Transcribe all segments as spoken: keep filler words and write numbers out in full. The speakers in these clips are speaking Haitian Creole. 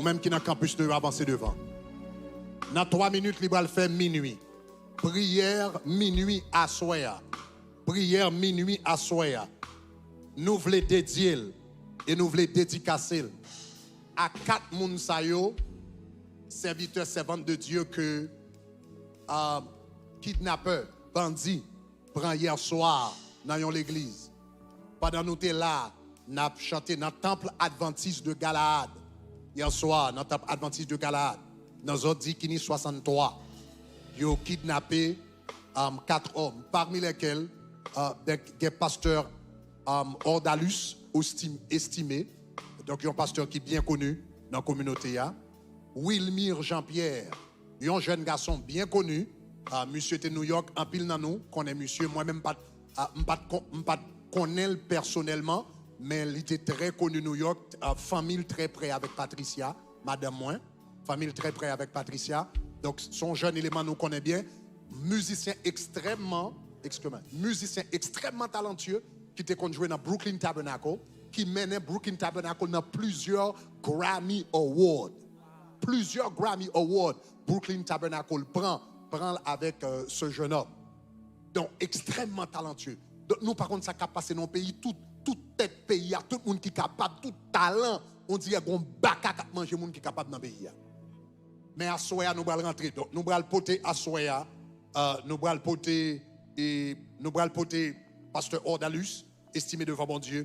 Ou menm ki nan kanpis nou yo, avanse devan. Nan twa minit, li pral fè minui. Priyè minui aswè a. Priyè minui aswè a. Nou vle dedye l e nou vle dedikase l a kat moun sa yo, sèvitè, sèvant de Dye ke ah, kidnapè, bandi, pran yè swa nan yon legliz. Pandan nou te la, n ap chante nan Tanp Advantis de Galaad. Yè swa, nan Tanp Advantis de Galaad, nan zòn Dikini swasanntwa, yo kidnape um, kat òm, parmi lesquels uh, gen pastè um, Ordalus Estimé, donk yon pastè ki byen koni nan kominote a, Wilmir Jean-Pierre, yon jèn gason byen koni. Ah, misye te Nouyòk, anpil nan nou konnen misye. Mwen menm, m pa t, ah, m pa t kon- m pa t konnen l pèsonèlman, men li te trè koni Nouyòk. Ah, fanmi l trè prè avèk Patricia, madanm mwen. Fanmi l trè prè avèk Patricia. Donk, se yon jèn eleman nou konnen byen. Mizisyen ekstrèmman, excuse me, mizisyen ekstrèmman talantye ki te konn jwe nan Brooklyn Tabernacle, ki mennen Brooklyn Tabernacle nan plizyè Grammy Award. Plizyè Grammy Award Brooklyn Tabernacle pran, pran l avèk euh, ce jeune homme. Donk, ekstrèmman talantye. Donk, nou pa konn sa k ap pase nan yon peyi, tout, tout tèt peyi a, tout moun ki kapab, tout talan, on dirè gon baka k ap manje moun ki kapab nan peyi a. Men aswè a, nou pral rantre. Donk, nou pral pote aswè a, euh, nou pral pote, e, nou pral pote pastè Ordalus, Estimé devan Bondye,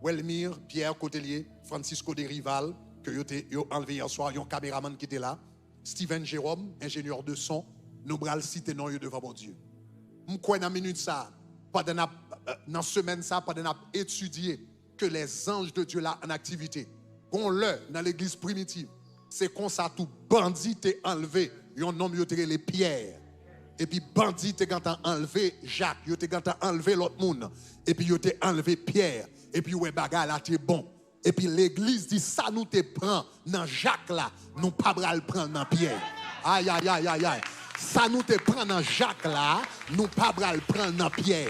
Welmir Pierre Cotelier, Francisco Derival, ke yo te yo anlve yè swa, yon kameramann ki te la, Steven Jérôme, enjenyè de son, nou pral site non yo devan Bondye. M kwè nan minit sa, pandan n ap, euh, nan semèn sa, pandan n ap etidye que les anges de Dieu la en activité, gon lè nan legliz primitiv, se konsa tou bandi te anlve yon nonm yo te rele Pyè. Epi bandi te gentan anlve Jak, yo te gentan anlve lòt moun, epi yo te anlve Pyè, epi wè bagay la te bon. Epi legliz di sa nou te pran nan Jak la, nou pa pral pran l nan Pyè. Ayayayayay. Sa nou te pran nan Jak la, nou pa pral pran l nan Pyè.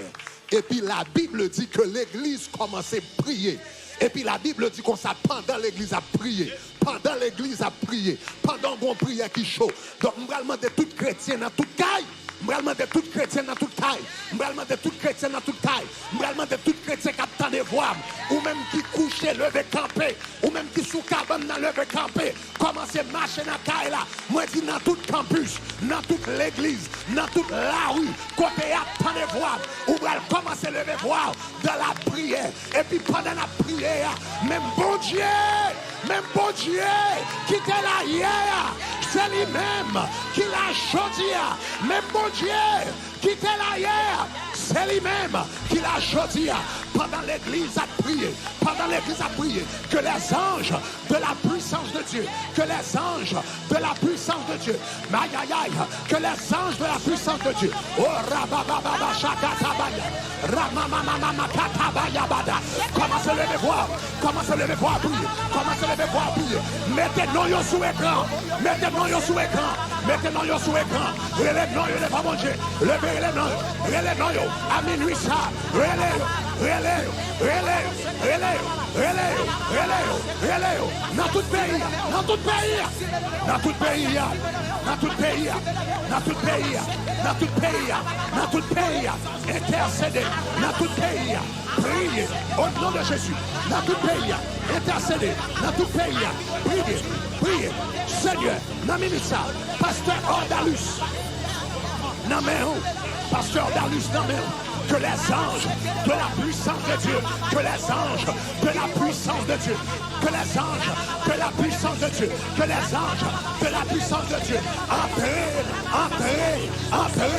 Epi la Bible di ke legliz kòmanse priye. Epi la Bible di konsa, pandan legliz ap priye, pandan legliz ap priye, pandan gon priyè ki cho. Donk, m pral mande tout kretyen nan tout kay, m pral mande tout kretyen nan tout kay, m pral mande tout kretyen nan tout kay, m pral mande tout kretyen k ap tande vwa m, ou menm ki kouche, leve kanpe, ou menm ki sou kabann nan, leve kanpe, kòmanse mache nan kay la. Mwen di nan tout kanpis, nan tout legliz, nan tout lari, kote y ap tande vwa m, ou pral kòmanse leve vwa w dans la prière. Epi pandan n ap priye a, menm Bondye, menm Bondye ki te la yè a, se li menm ki la jodi a. Menm Bondye ki te la yè a, se li menm ki la jodi a. Pandan legliz ap priye, pandan legliz ap priye, que les anges de la puissance de Dieu, que les anges de la puissance de Dieu, ayayay, que les anges de la puissance de Dieu, oh rabababa shakatabaya, ramamamamama katabaya bada, kòmanse leve vwa, kòmanse leve vwa priye, kòmanse leve vwa priye, mete non yo sou ekran, mete non yo sou ekran, mete non yo sou ekran, rele non yo devan Bondye, leve rele non yo, rele non yo, a minui sa, rele yo, rele yo, rele yo, rele yo, rele yo, rele yo, rele yo, nan tout peyi a, nan tout peyi a, nan tout peyi a, nan tout peyi a, nan tout peyi a, nan tout peyi a, nan tout peyi a, entèsede, nan tout peyi a, priye, o non de Jezi, nan tout peyi a, entèsede, nan tout peyi a, priye, priye, Senyè, nan minit sa, pastè Ordalus, nan men w, pastè Ordalus, nan men w. Que les anges de la puissance de Dieu, que les anges de la puissance de Dieu, que les anges de la puissance de Dieu, que les anges de la puissance de Dieu, antre, antre, antre,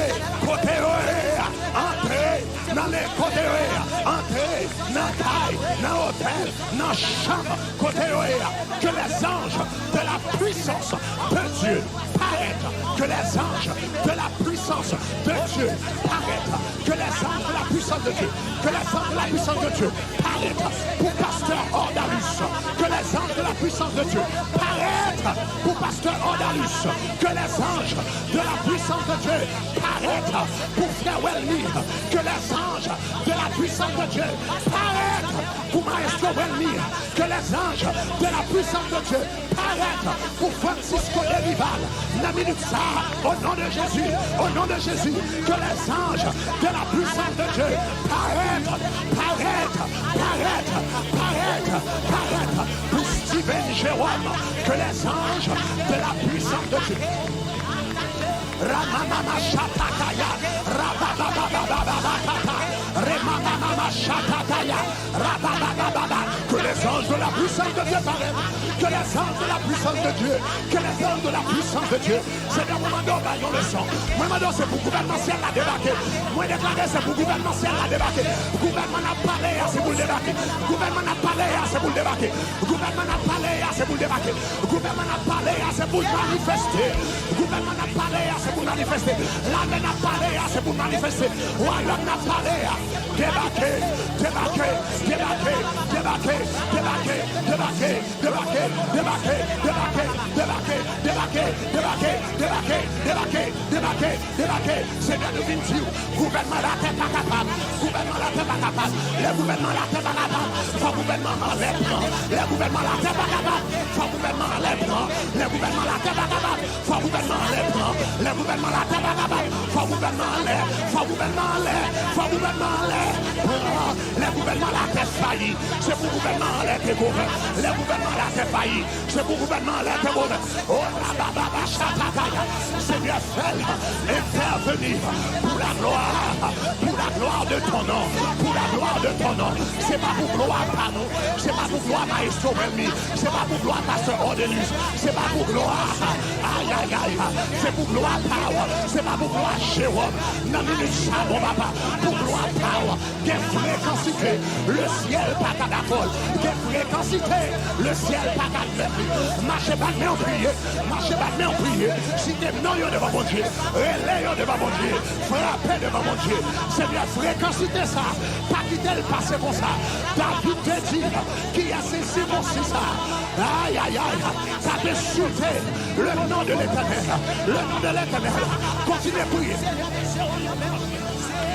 kote yo ye a, antre nan le kote yo ye a, antre nan kay, nan otèl, nan chanm, kote yo ye a. Que les anges de la puissance de Dieu paraître. Que les anges de la puissance de Dieu paraître. Que les anges de la puissance de Dieu. Que les anges de la puissance de Dieu paraître. Pour pasteur Ordalus. Que les anges de la puissance de Dieu, paraître pour pasteur Ordalus, que les anges de la puissance de Dieu paraître pour frère Welmy, que les anges de la puissance de Dieu paraître pour maestro Welmy, que les anges de la puissance de Dieu paraître pour Francisco Derival. Nan minit sa, au nom de Jésus, au nom de Jésus, que les anges de la puissance de Dieu paraître, paraître, paraître, paraître, paraître pour Steven Jérôme, que les anges de la puissance de Dieu. Ramamama shatakaya, rababababababakata, remamama shatakaya, rabababababa. Que les anges de la puissance de Dieu paraissent. Que les anges de la puissance de Dieu. Que les anges de la puissance de Dieu. Senyè, mwen mande w bay yon leson. Mwen mande w, se pou gouvènman syèl la debake. Mwen deklare se pou gouvènman syèl la debake. Gouvènman n ap pale a, se pou l debake. Gouvènman n ap pale a, se pou l debake. Gouvènman n ap pale a, se pou l debake. Gouvènman n ap pale a, se pou l manifeste. Gouvènman n ap pale a, se pou l manifeste. Lame n ap pale a, se pou l manifeste. Wayòm n ap pale a, debake, debake, debake, debake, debake, debake, debake, debake, debake, debake, debake, debake, debake, debake, debake, debake, debake. Senyè, nou vin di w, gouvènman latè pa kapab. Gouvènman latè pa kapab. Lè gouvènman latè pa kapab, fò gouvènman anlè pran. Lè gouvènman latè pa kapab, fò gouvènman anlè pran. Lè gouvènman latè pa kapab, fò gouvènman anlè pran. Lè gouvènman latè pa kapab, fò gouvènman anlè, fò gouvènman anlè, fò gouvènman anlè pran. Lè gouvènman latè fayi, se pou gouvènman anlè te gouvèn. Lè gouvènman latè fayi, se pou gouvènman anlè te gouvèn. O rabababa shatakaya. Senyè, fè l entèveni pour la gloire, pour la gloire de ton nom, pour la gloire de ton nom. Se pa pou glwa pa nou, se pa pou glwa maestro Welmy, se pa pou glwa pastè Ordelus, se pa pou glwa, ayayay, se pou glwa pa w, se pa pou glwa Jewòm. Nan minit sa, bon papa, pou glwa pa w. Gen frekansite, lesyèl pa ka dakò l. Gen frekansite, lesyèl pa ka admèt li. Mache bat men w priye, mache bat men w priye. Site non yo devan Bondye, rele yo devan Bondye, frape devan Bondye. Senyè, frekansite sa, pa kite l pase konsa. David te di, kiyès sirkonsi sa? Ayayay, sa te site le nom de l'Éternel, le nom de l'Éternel. Kontinye priye.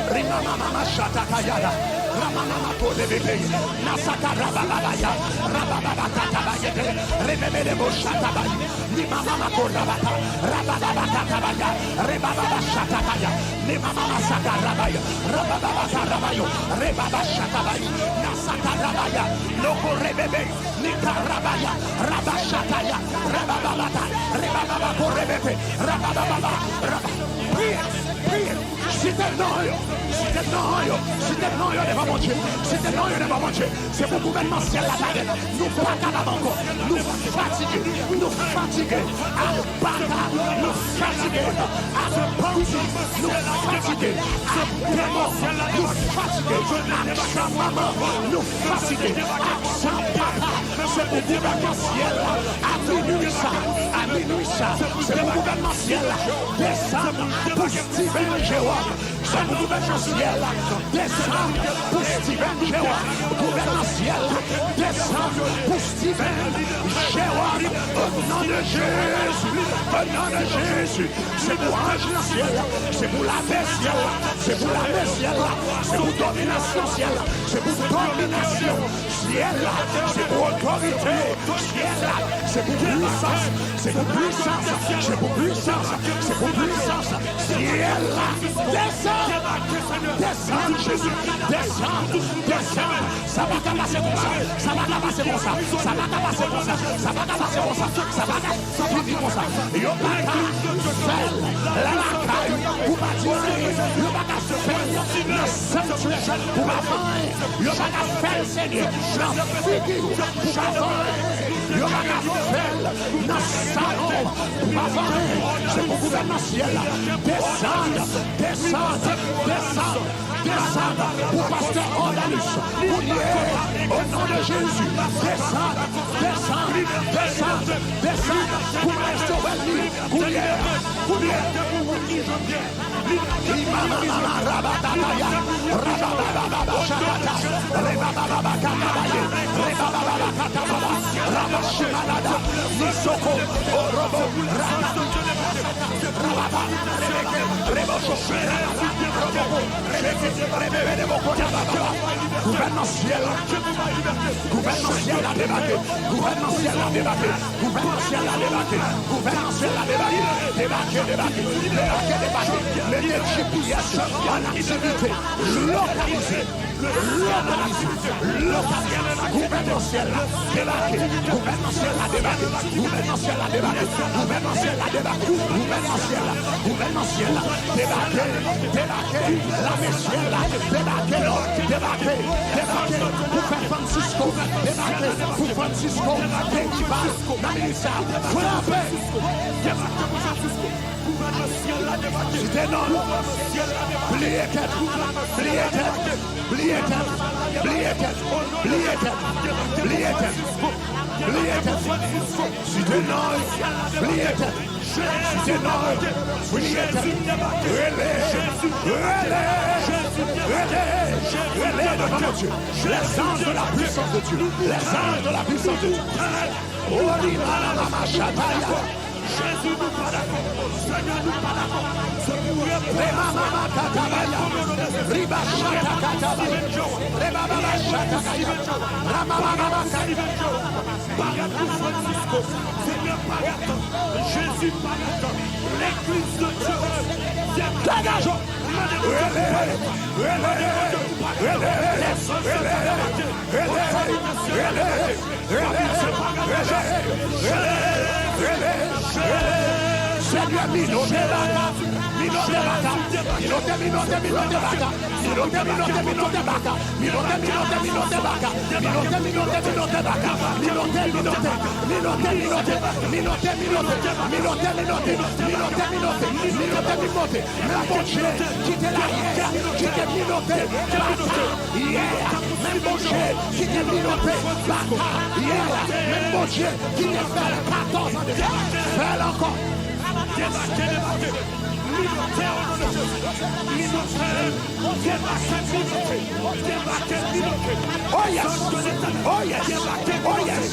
Rimamamama shatakayada. Ramamama korebebe. Nasaka rabababaya. Rabababakatabayete. Rebebelebo shatabayi. Rimamama korabata. Rabababakatabaya. Rebababashatabaya. Rimamama sakarabaya. Rabababakarabayo. Rebabashatabayi. Nasakarabaya. Nokorebebe. Nikarabaya. Rabashataya. Rabababata. Rebababakorebete. Rababababa. Raba. Priye. Priye. Site non yo. Site non yo. Site non yo devan Bondye. Site non yo devan Bondye. Se pou gouvènman syèl la parèt. Nou pa kapab ankò. Nou fatige. Nou fatige ak baka. Nou fatige ak bandi. Nou fatige ak demon. Nou fatige ak san manman. Nou fatige ak san papa. Se pou gouvènman syèl la. A minwi sa. A minwi sa. Se pou gouvènman syèl la. Desann pou Steven Jewòm. Se pou gouvènman syèl la. Desann pou Steven Jewòm. Gouvènman syèl la. Desann pou Steven Jewòm. Au nom de Jésus. Au nom de Jésus. Se pou anj nan syèl la. Se pou lame syèl la. Se pou lame syèl la. Se pou dominasyon syèl la. Se pou dominasyon syèl la. Se pou otorite syèl la. Se pou pwisans. Se pou pwisans. Se pou pwisans. Se pou pwisans syèl la. Desann. Desann, Jezi. Desann. Desann. Sa pa ka pase konsa. Sa pa ka pase konsa. Sa pa ka pase konsa. Sa pa ka pase konsa. Sa pa ka fini konsa. Yo pa ka fè l lakay ou pou pa di anyen. Yo pa ka fè l nan sanktiyè pou pa fè anyen. Yo pa ka fè l, Senyè, nan figi w pou pa fè anyen. Yo pa ka fè l nan salon w pou pa fè anyen. Se pou gouvènman syèl la. Desann, desann, desann. Desann pou pastè Ordalis. Kounye a, o non de Jezi. Desann, desann, desann, desann pou maestro Welly. Kounye a, kounye a. Imamamama rabatataya, rababababa shakata, rebabababa katabaye, rebabababa katababa, rabashimalada, nisoko, orobo, rata, rababa, rebeke, rebosho, rababa, roboko, rebeke, rebebedeboko, rababa. Gouvènman syèl la, gouvènman syèl la debake, gouvènman syèl la debake. Gouvènman syèl la debake. Gouvènman syèl la debake. Debake, debake. Debake, debake. Mete G P S an aktivite. Lokalize. Lokalize. Lokalize. Gouvènman syèl la debake. Gouvènman syèl la debake. Gouvènman syèl la debake. Gouvènman syèl la debake. Gouvènman syèl la. Gouvènman syèl la. Debake. Debake. Lame syèl la. Debake. Debake. Debake. Pou fè Francisco. Debake. Pou Francisco. Deliva. Nan minit sa, frape! Site non l. Bliye tèt. Bliye tèt. Bliye tèt. Bliye tèt. Bliye tèt. Bliye tèt. Bliye tèt. Site non l. Bliye tèt. Site non l. Bliye tèt. Rele. Rele. Rele. Rele devan Bondye. Les anges de la puissance de Dieu. Les anges de la puissance de Dieu. Oli mama mama shataya. Jezi, nou pa dakò. Senyè, nou pa dakò. Se pou repo. Rema mama katabaya. Riba shata katabaya. Reba baba shata kaya. Rama mama mama kaya. Parèt pou Francisco. Senyè, parèt. Jezi, parèt. Legliz de Dye. Degaje. Rele. Rele. Rele. Rele. Rele. Rele. Rele, rele, rele, rele, rele. Senyè, minote baka, minote baka, minote, minote, minote baka, minote, minote, minote baka, minote, minote, minote baka, minote, minote, minote baka, minote, minote, minote, minote, minote, minote, minote, minote, minote, minote, minote, minote, minote, minote. Men Bondye, kite layè, kite minote, baka, yè, men Bondye, kite minote, baka, yè, men Bondye, kite fè l katòz an de tan, fè l ankò. Debake, debake, minote, o non de Jezi, minote, debake, minote, debake, minote. Oh yes, oh yes, oh yes.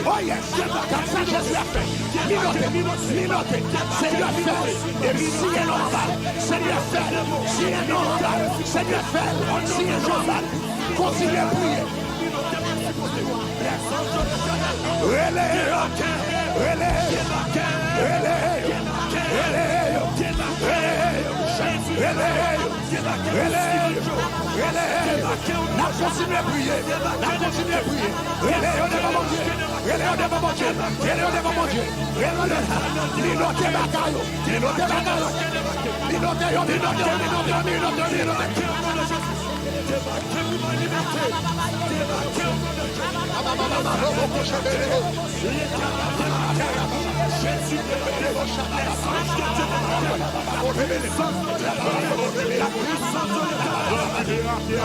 Oh yes, gad sa Jezi ap fè. Minote, minote. Senyè fè l, epi siyen non anba l. Senyè fè l, siyen non anba l. Senyè fè l, siyen non anba l. Kontinye priye. Rele yo, rele yo, rele yo, rele yo, rele yo, rele yo. Rele yo! Rele yo! N ap kontinye priye! N ap kontinye priye! Rele yo devan Bondye! Rele yo devan Bondye! Rele yo devan Bondye! Rele yo devan... Minote baka yo! Minote baka yo! Minote yo! Minote yo! Minote yo! Minote yo! Minote yo! Debake pou mwen, libète. Debake o non de Jezi. Debake. Jezi, debake.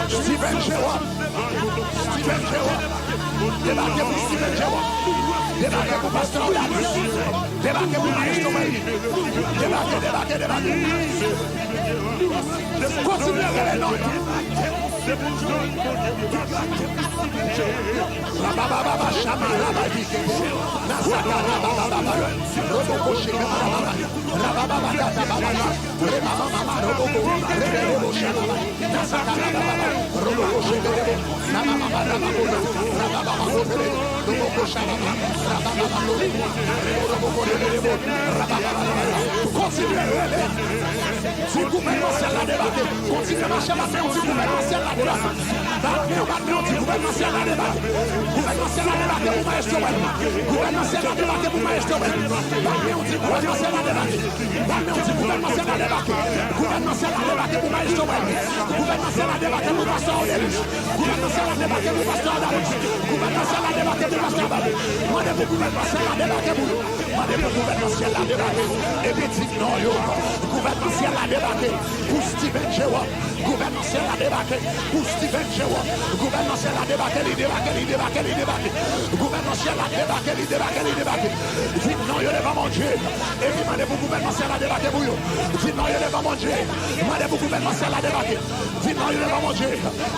Steven Jérôme. Steven Jérôme. Debake pou Steven Jérôme. Debake pou pastè Darius. Debake pou maestro Melvin. Debake, debake, debake. Kontinye rele non. Rabababa, shama, rababike. Nasaka, rabababa. Roboko, shika, rabababa. Rabababa, kata, bababa. Rebababa, roboko. Rebebo, shababa. Nasaka, rabababa. Roboko, shebelebo. Rabababa, rabababa. Rabababa, robele. Roboko, shababa. Rabababa, roboko. Rebebo, roboko, rebelebo. Rabababa, rabababa. Kontinye rele. Di gouvènman syèl la debake. Kontinye mache maten, di gouvènman syèl la debake. Bat men w, bat men w, di gouvènman syèl la debake. Gouvènman syèl la debake pou maestro Wèl. Gouvènman syèl la debake pou maestro Wèl. Bat men w, di gouvènman syèl la debake. Bat men w, di gouvènman syèl la debake. Gouvènman syèl la debake pou maestro Wèl. Gouvènman syèl la debake pou pastè Odelius. Gouvènman syèl la debake pou pastè Darius. Gouvènman syèl la debake pou pastè Darius. Mande pou gouvènman syèl la debake pou yo. Mande pou gouvènman syèl la debake. Epi di Non yo, gouvènman syèl la debake pou Steven Jérôme. Gouvènman syèl la debake pou Steven Jérôme. Gouvènman syèl la debake, li debake, li debake, li debake. Gouvènman syèl la debake, li debake, li debake. Di non yo devan Bondye. Epi mande pou gouvènman syèl la debake pou yo. Di non yo devan Bondye. Mande pou gouvènman syèl la debake. Di non yo devan Bondye.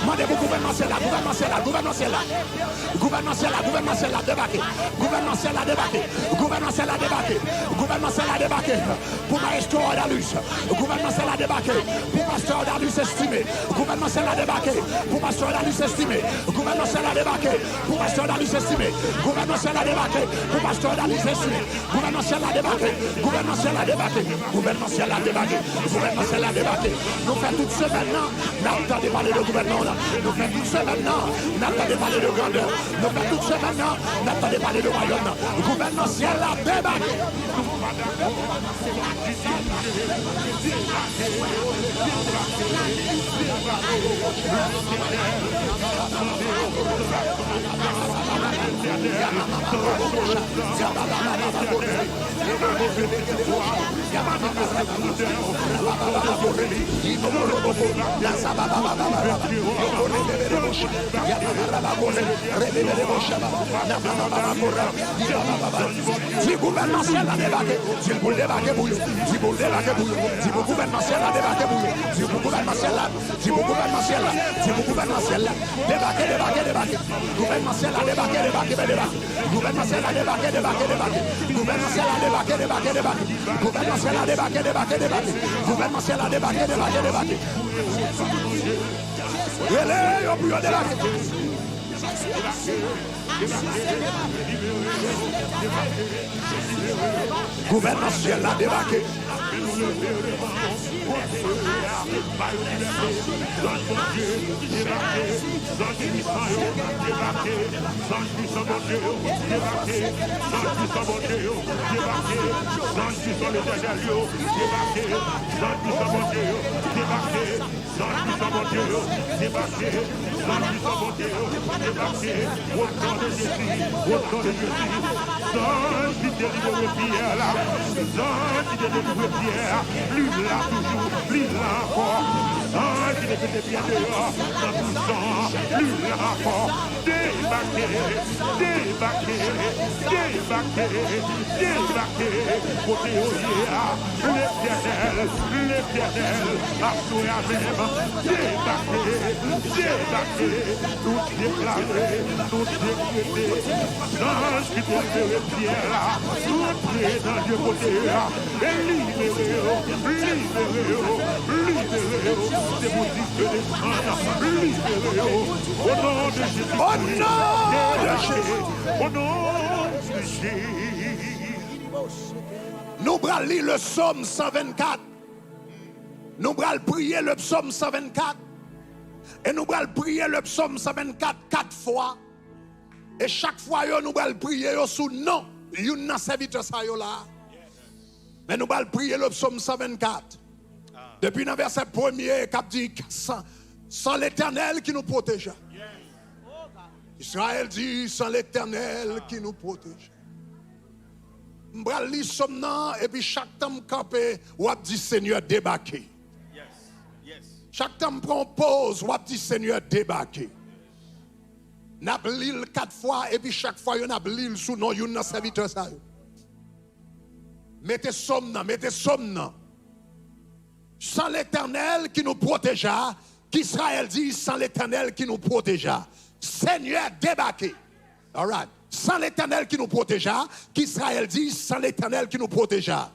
Mande pou gouvènman syèl la, gouvènman syèl la, gouvènman syèl la. Gouvènman syèl la, gouvènman syèl la debake. Gouvènman syèl la debake. Gouvènman syèl la debake. Gouvènman syèl la debake. Pou maestro Odalus. Gouvènman syèl la debake. Pou pastè Odalus Estimé. Gouvènman syèl la debake. Pou pastè Odalus Estimé. Gouvènman syèl la debake. Pou pastè Odalus Estimé. Gouvènman syèl la debake. Pou pastè Odalus Estimé. Gouvènman syèl la debake. Gouvènman syèl la debake. Gouvènman syèl la debake. Gouvènman syèl la debake. Nou fè tout semèn nan, n ap tande pale de gouvènman w la. Nou fè tout semèn nan, n ap tande pale de grandè. Nou fè tout semèn nan, n ap tande pale de wayòm nan. Gouvènman syèl la debake. Di gouvènman syèl la debake. Di l pou l debake pou yo. Di pou l debake pou yo. Di pou gouvènman syèl la debake pou yo. Di pou gouvènman syèl la. Di pou gouvènman syèl la. Di pou gouvènman syèl la. Debake, debake, debake. Gouvènman syèl la debake, debake, debake. Gouvènman syèl la debake, debake, debake. Gouvènman syèl la debake, debake, debake. Gouvènman syèl la debake, debake, debake. Gouvènman syèl la debake, debake, debake. Rele yo pou yo debake. Gouvènman syèl la debake. Zanj Bondye debake. Zanj pwisan yo debake. Zanj pwisan Bondye yo debake. Zanj pwisan Bondye yo debake. Zanj pwisan Letènèl yo debake. Zanj pwisan Bondye yo debake. Zanj pwisan Bondye yo debake. Zanj pwisan Bondye yo debake. O non de Jezi, o non de Jezi. Zanj ki delivre Pyè la. Zanj ki te delivre Pyè a. Li la toujou, li la ankò. Zanj ki te mete Pyè deyò nan twou san an. Li la ankò. Debake, debake, debake, debake. Kote yo ye a. Letènèl, Letènèl ap jwe avè m. Debake, debake, nou deklare, nou dekrete, zanj ki te libere Pyè la, antre nan lye kote a, e libere yo, libere yo, libere yo, se pou di ke desann, libere yo, o non de Jezi Kri, debake, o non de Jezi. Nou pral li le psaume cent vingt-quatre. Nou pral priye le psaume cent vingt-quatre. E nou pral priye le psaume cent vingt-quatre kat fwa. E chak fwa yo, nou pral priye yo sou non youn nan sèvitè sa yo la. Men nou pral priye le psaume cent vingt-quatre. Depi nan vèsè premye k ap di, sans, sans l'Éternel qui nous protégea. Israël dit, sans l'Éternel qui nous protégea. M pral li sòm nan, epi chak tan m kanpe, w ap di, Senyè, debake. Chak tan m pran yon poz, w ap di, Senyè, debake. N ap li l kat fwa, epi chak fwa yo, n ap li l sou non youn nan sèvitè sa yo. Mete sòm nan, mete sòm nan. Sans l'Éternel qui nous protégea, qu'Israël dise, sans l'Éternel qui nous protégea. Senyè, debake. All right. Sans l'Éternel qui nous protégea, qu'Israël dise, sans l'Éternel qui nous protégea.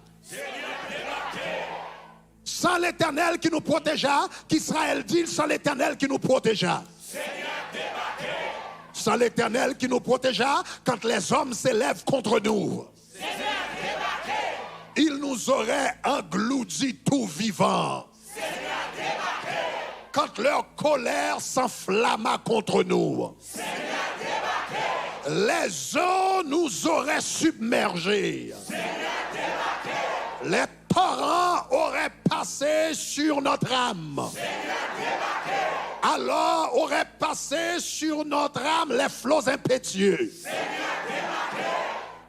Sans l'Éternel qui nous protégea, qu'Israël dise, sans l'Éternel qui nous protégea. Sans l'Éternel qui nous protégea, quand les hommes s'élèvent contre nous, ils nous auraient engloutis tout vivant. Quand leur colère s'enflamma contre nous, les eaux nous auraient submergés. Les torrents auraient passé sur notre âme. Alors auraient passé sur notre âme les flots impétueux.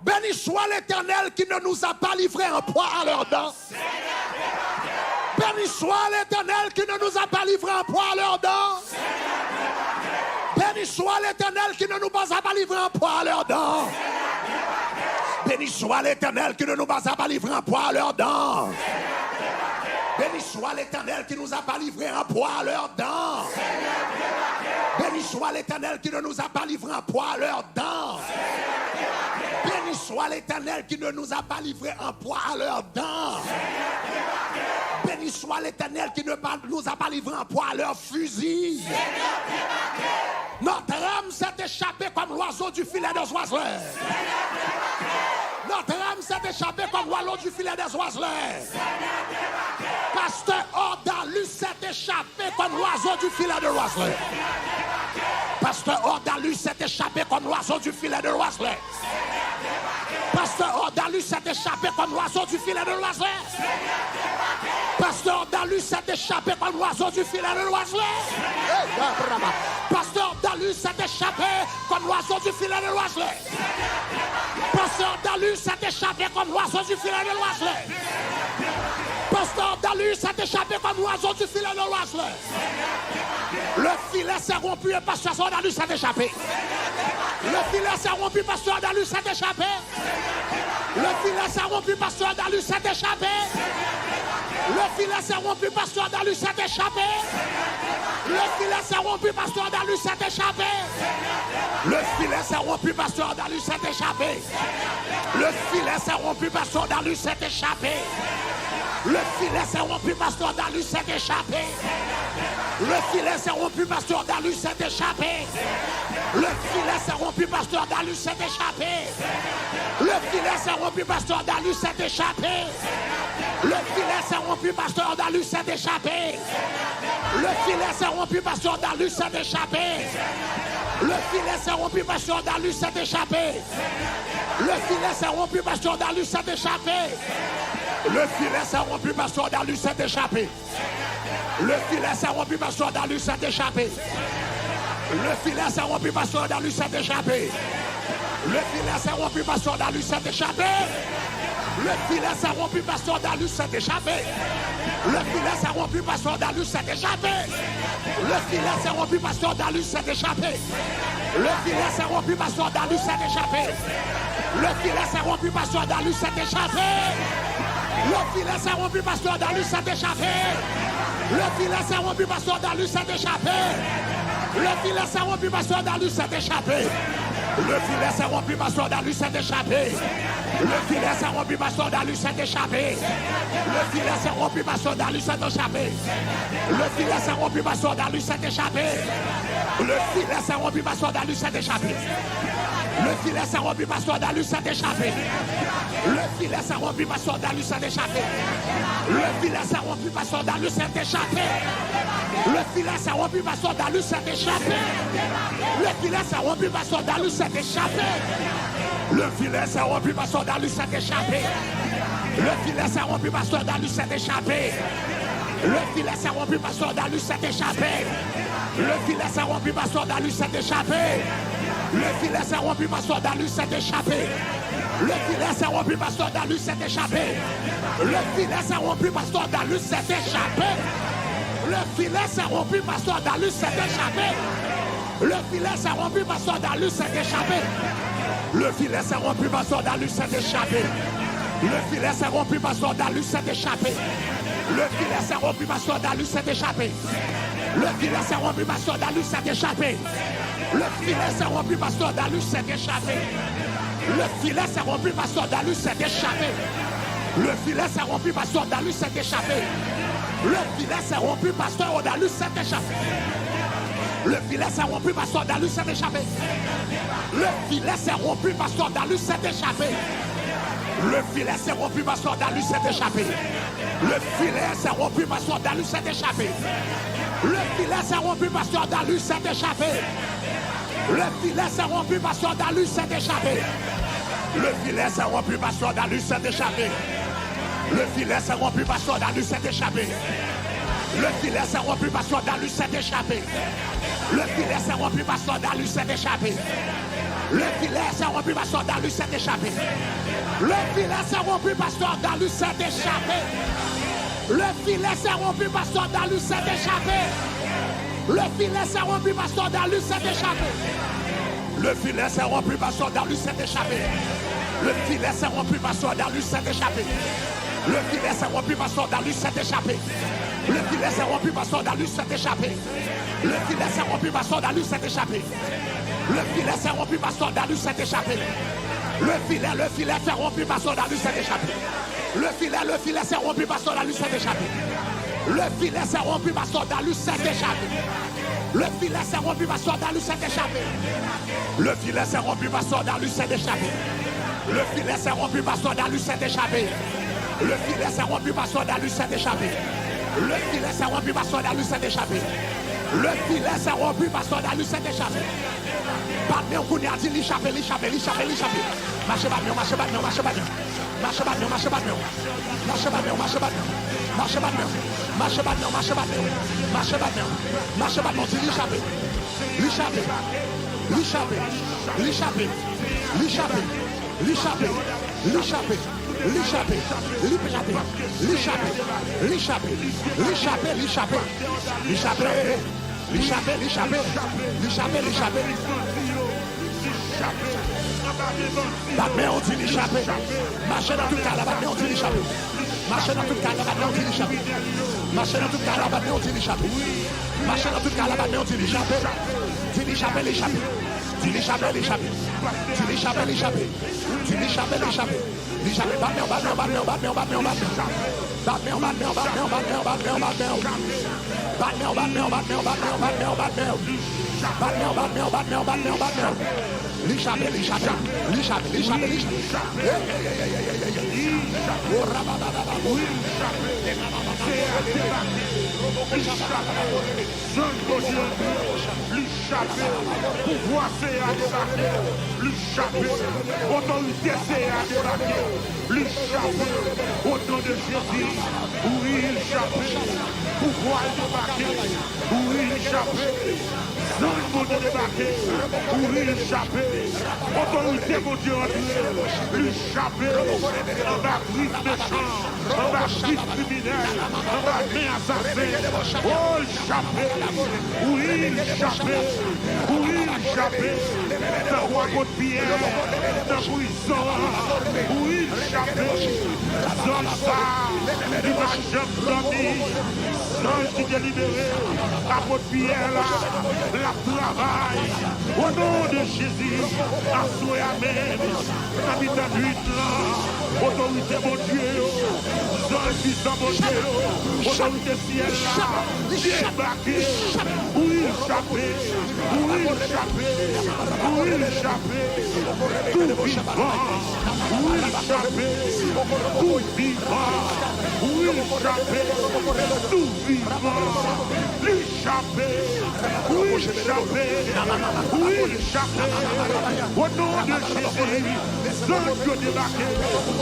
Béni soit l'Éternel qui ne nous a pas livrés en proie à leurs dents. Béni soit l'Éternel qui ne nous a pas livrés en proie à leurs dents. Béni soit l'Éternel qui ne nous a pas livrés en proie à leurs dents. Béni soit l'Éternel qui ne nous a pas livrés en proie à leurs dents. Béni soit l'Éternel qui nous a pas livrés en proie à leurs dents. Béni soit l'Éternel qui ne nous a pas livrés en proie à leurs dents. Béni soit l'Éternel qui ne nous a pas livrés en proie à leurs dents. Béni soit l'Éternel qui ne pas- nous a pas livrés en proie à leurs fusils. Notre âme s'est échappée comme l'oiseau du filet des oiseleurs. Notre âme s'est échappée comme l'oiseau du filet des oiseleurs. Pasteur Ordalus s'est échappé comme l'oiseau du filet de l'oiseleur. Pasteur Ordalus s'est échappé comme l'oiseau du filet de l'oiseleur. Pasteur Ordalus s'est échappé comme l'oiseau du filet de l'oiseleur. Pasteur Ordalus s'est échappé comme l'oiseau du filet de l'oiseleur. Hey, brava. Pasteur Ordalus s'est échappé comme l'oiseau du filet de l'oiseleur. Pasteur Ordalus s'est échappé comme l'oiseau du filet de l'oiseleur. Pasteur Ordalus s'est échappé comme l'oiseau du filet de l'oiseleur. Le filet s'est rompu et pasteur Ordalus s'est échappé. Le filet s'est rompu, pasteur Ordalus s'est échappé. Le filet s'est rompu, pasteur Ordalus s'est échappé. Le filet s'est rompu, pasteur Ordalus s'est échappé. Le filet s'est rompu, pasteur Ordalus s'est échappé. Le filet s'est rompu, pasteur Ordalus s'est échappé. Le filet s'est rompu, pasteur Ordalus s'est échappé. Le filet s'est rompu, pasteur Ordalus s'est échappé. Le filet s'est rompu, pasteur Ordalus s'est échappé. Le filet s'est rompu, pasteur Ordalus s'est échappé. Le filet s'est rompu, pasteur Ordalus s'est échappé. Le filet s'est rompu, pasteur Ordalus s'est échappé. Le filet s'est rompu, pasteur Ordalus s'est échappé. Le filet s'est rompu, pasteur Ordalus s'est échappé. Le filet s'est rompu, pasteur Ordalus s'est échappé. Le filet s'est rompu, pasteur Ordalus s'est échappé. Le filet s'est rompu, pasteur Ordalus s'est échappé. Le filet s'est rompu, pasteur Ordalus s'est échappé. Le filet s'est rompu, pasteur Ordalus s'est échappé. Le filet s'est rompu, pasteur Ordalus s'est échappé. Le filet s'est rompu, pasteur Ordalus s'est échappé. Le filet s'est rompu, pasteur Ordalus s'est échappé. Le filet s'est rompu, pasteur Ordalus s'est échappé. Le filet s'est rompu, pasteur Ordalus s'est échappé. Le filet s'est rompu, pasteur Ordalus s'est échappé. Le filet s'est rompu, pasteur Ordalus s'est échappé. Le filet s'est rompu, pasteur Ordalus s'est échappé. Le filet s'est rompu, pasteur Ordalus s'est échappé. Le filet s'est rompu, pasteur Ordalus s'est échappé. Le filet s'est rompu, pasteur Ordalus s'est échappé. Le filet s'est rompu, pasteur Ordalus s'est échappé. Le filet s'est rompu, pasteur Ordalus s'est échappé. Le filet s'est rompu, pasteur Ordalus s'est échappé. Le filet s'est rompu, pasteur Ordalus s'est échappé. Le filet s'est rompu, pasteur Ordalus s'est échappé. Le filet s'est rompu, pasteur Ordalus s'est échappé. Le filet s'est rompu, pasteur Ordalus s'est échappé. Le filet s'est rompu, pasteur Ordalus s'est échappé. Le filet s'est rompu, pasteur Ordalus s'est échappé. Le filet s'est rompu, pasteur Ordalus s'est échappé. Le filet s'est rompu, pasteur Ordalus s'est échappé. Le filet s'est rompu, pasteur Ordalus s'est échappé. Le filet s'est rompu, pasteur Ordalus s'est échappé. Le filet s'est rompu, pasteur Ordalus s'est échappé. Le filet s'est rompu, pasteur Ordalus s'est échappé. Le filet s'est rompu, pasteur Ordalus s'est échappé. Le filet s'est rompu, pasteur Ordalus s'est échappé. Le filet s'est rompu, pasteur Ordalus s'est échappé. Le filet s'est rompu, pasteur Ordalus s'est échappé. Le filet s'est rompu, pasteur Ordalus s'est échappé. Le filet s'est rompu, pasteur Ordalus s'est échappé. Le filet s'est rompu, pasteur Ordalus s'est échappé. Le filet s'est rompu, pasteur Ordalus s'est échappé. Le filet s'est rompu, pasteur Ordalus s'est échappé. Le filet s'est rompu, pasteur Ordalus s'est échappé. Le filet s'est rompu, pasteur Ordalus s'est échappé. Le filet s'est rompu, pasteur Ordalus s'est échappé. Le filet s'est rompu, pasteur Ordalus s'est échappé. Le filet s'est rompu, pasteur Ordalus s'est échappé. Le filet s'est rompu, pasteur Ordalus s'est échappé. Le filet s'est rompu, pasteur Ordalus s'est échappé. Le filet s'est rompu, pasteur Ordalus s'est échappé. Le filet s'est rompu, pasteur Ordalus s'est échappé. Le filet s'est rompu, pasteur Ordalus s'est échappé. Le filet s'est rompu, pasteur Dalus s'est échappé. Le filet s'est rompu, pasteur Dalus s'est échappé. Le filet s'est rompu, pasteur Dalus s'est échappé. Le filet s'est rompu, pasteur Dalus s'est échappé. Le filet s'est rompu, pasteur Dalus s'est échappé. Le filet s'est rompu, pasteur Dalus s'est échappé. Le filet s'est rompu, pasteur Dalus s'est échappé. Le filet s'est rompu, pasteur Dalus s'est échappé. Le filet s'est rompu, pasteur Dalus s'est échappé. Le filet s'est rompu, pasteur Dalus s'est échappé. Le filet, le filet s'est rompu, pasteur Dalus s'est échappé. Le filet, le filet s'est rompu, pasteur Dalus s'est échappé. Le filet s'est rompu, pasteur Dalus s'est échappé. Le filet s'est rompu, pasteur Dalus s'est échappé. Le filet s'est rompu, pasteur Dalus s'est échappé. Le filet s'est rompu, pasteur Dalus s'est échappé. Le filet s'est rompu, pasteur Dalus s'est échappé. Le filet s'est rompu, pasteur Dalus s'est échappé. Le filet s'est rompu, pasteur Dalus s'est échappé. Bat men w kounye a, di li chape, li chape, li chape, li chape. Mache bat men w, mache bat men w, mache bat men w. Mache bat men w, mache bat men w. Mache bat men w, mache bat men w. Mache bat men w, mache bat men w. Mache bat men w. Mache bat men w, di li chape. Li chape. Li chape. Li chape. Li chape. Li chape. Li chape. Li chape. Li chape. Li chape. Li chape. Li chape. Li chape. Li chape. Li chape, li chape. Li chape, li chape. Bat men w, di li chape. Mache nan tout kay la, bat men w, di li chape. Mache nan tout kay la, bat men w, di li chape. Mache nan tout kay la, bat men w, di li chape. Mache nan tout kay la, bat men w, di li chape. Di li chape, li chape. Di li chape, li chape. Di li chape, li chape. Di li chape, li chape. Li chape, bat men w, bat men w, bat men w, bat men w, bat men w, bat men w. Bat men w, bat men w, bat men w, bat men w, bat men w, bat men w. Bat men w, bat men w, bat men w, bat men w, bat men w, bat men w. Bat men w, bat men w, bat men w, bat men w, bat men w. Li chape, li chape, li chape, li chape, li chape. Ey, ey, ey, ey, ey, ey, ey. O rabababa. Wi, li chape. Seyè a debake. Li chape. Zanj Bondye antre, li chape. Pouvwa Seyè a debake, li chape. Otorite Seyè a debake, li chape. O non de Jezi, wi, li chape. Pouvwa l debake, wi, li chape. Zanj Bondye debake, wi, li chape. Otorite Bondye antre, li chape. Anba grif mechan, anba grif kriminèl, anba men asasen. O, li chape, wi, li chape, wi, li chape. Tankou apot Pyè nan prizon an, wi, li chape. Zanj sa a, li pa janm dòmi. Zanj ki te libere apot Pyè la, l ap travay. O non de Jezi, aswè a menm, nan mitan nuit lan, otorite Bondye yo, zanj pwisan Bondye yo, otorite syèl la, debake. Wi, l chape, wi, l chape, wi, l chape. Tou vivan, wi, l chape. Tou vivan, wi, l chape. Tou vivan, li chape, wi, l chape, wi, l chape. O non de Jezi, zanj yo debake,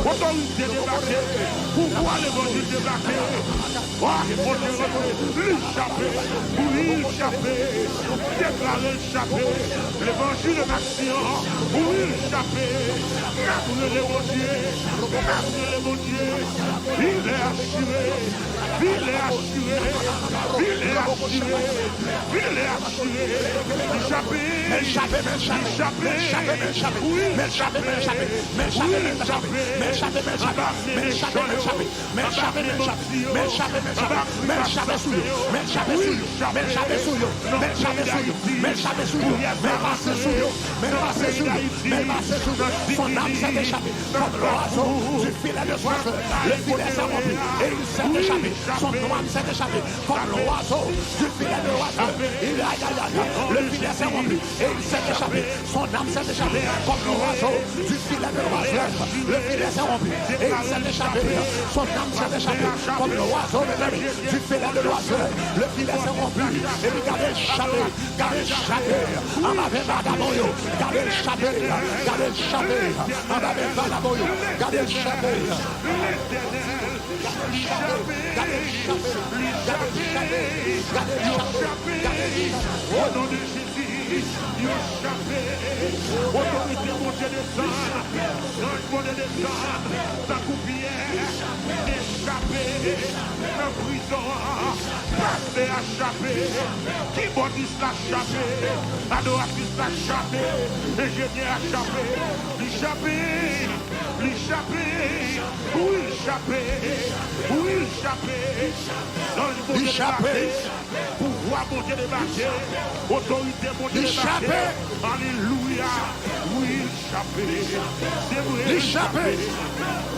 otorite debake, pouvwa levanjil debake. Fòs Bondye rantre, li chape, wi, l chape. Deklare l chape, levanjil an aksyon, wi, l chape. N ap rele Bondye, n ap rele Bondye. Filè a chire, filè a chire, filè a chire, filè a chire. Li chape, li chape, li chape, wi, li chape, wi, li chape. Men l chape, men l chape, men l chape, men l chape, men l chape, men l chape, men l chape, men l chape sou yo, men l chape sou yo, men l chape sou yo, men l chape sou yo, men l chape sou yo, men l chape sou yo, men l pase sou yo, men l pase sou yo, men l pase sou yo. Son âme s'est échappée comme l'oiseau du filet de l'oiseau. Le filet s'est rompu et il s'est échappé. Son âme s'est échappée comme l'oiseau du filet de l'oiseau. Il a, il a, il a, il a. Le filet s'est rompu et il s'est échappé. Son âme s'est échappée comme l'oiseau du filet de l'oiseleur. Le filet s'est rompu et il s'est échappé. Son âme s'est échappée comme l'oiseau, mes amis, du filet de l'oiseleur. Le filet s'est rompu et puis gade l chape, gade l chape anba men vagabon yo, gade l chape, gade l chape anba men vagabon yo, gade l chape. Gade l chape, gade l chape, gade l chape, gade l chape, gade l chape. O non de Jezi, Yo chape. Otorite Bondye desann. Zanj Bondye desann. Tankou Pyè te chape nan prizon an. Pastè a chape. Kibòdis la chape. Adoratris la chape. Enjenyè a chape. Li chape. Li chape. Wi, l chape. Wi, l chape. Zanj Bondye debake. Pouvwa Bondye debake. Otorite Bondye debake. Alelouya. Wi, l chape. Se vre, li chape.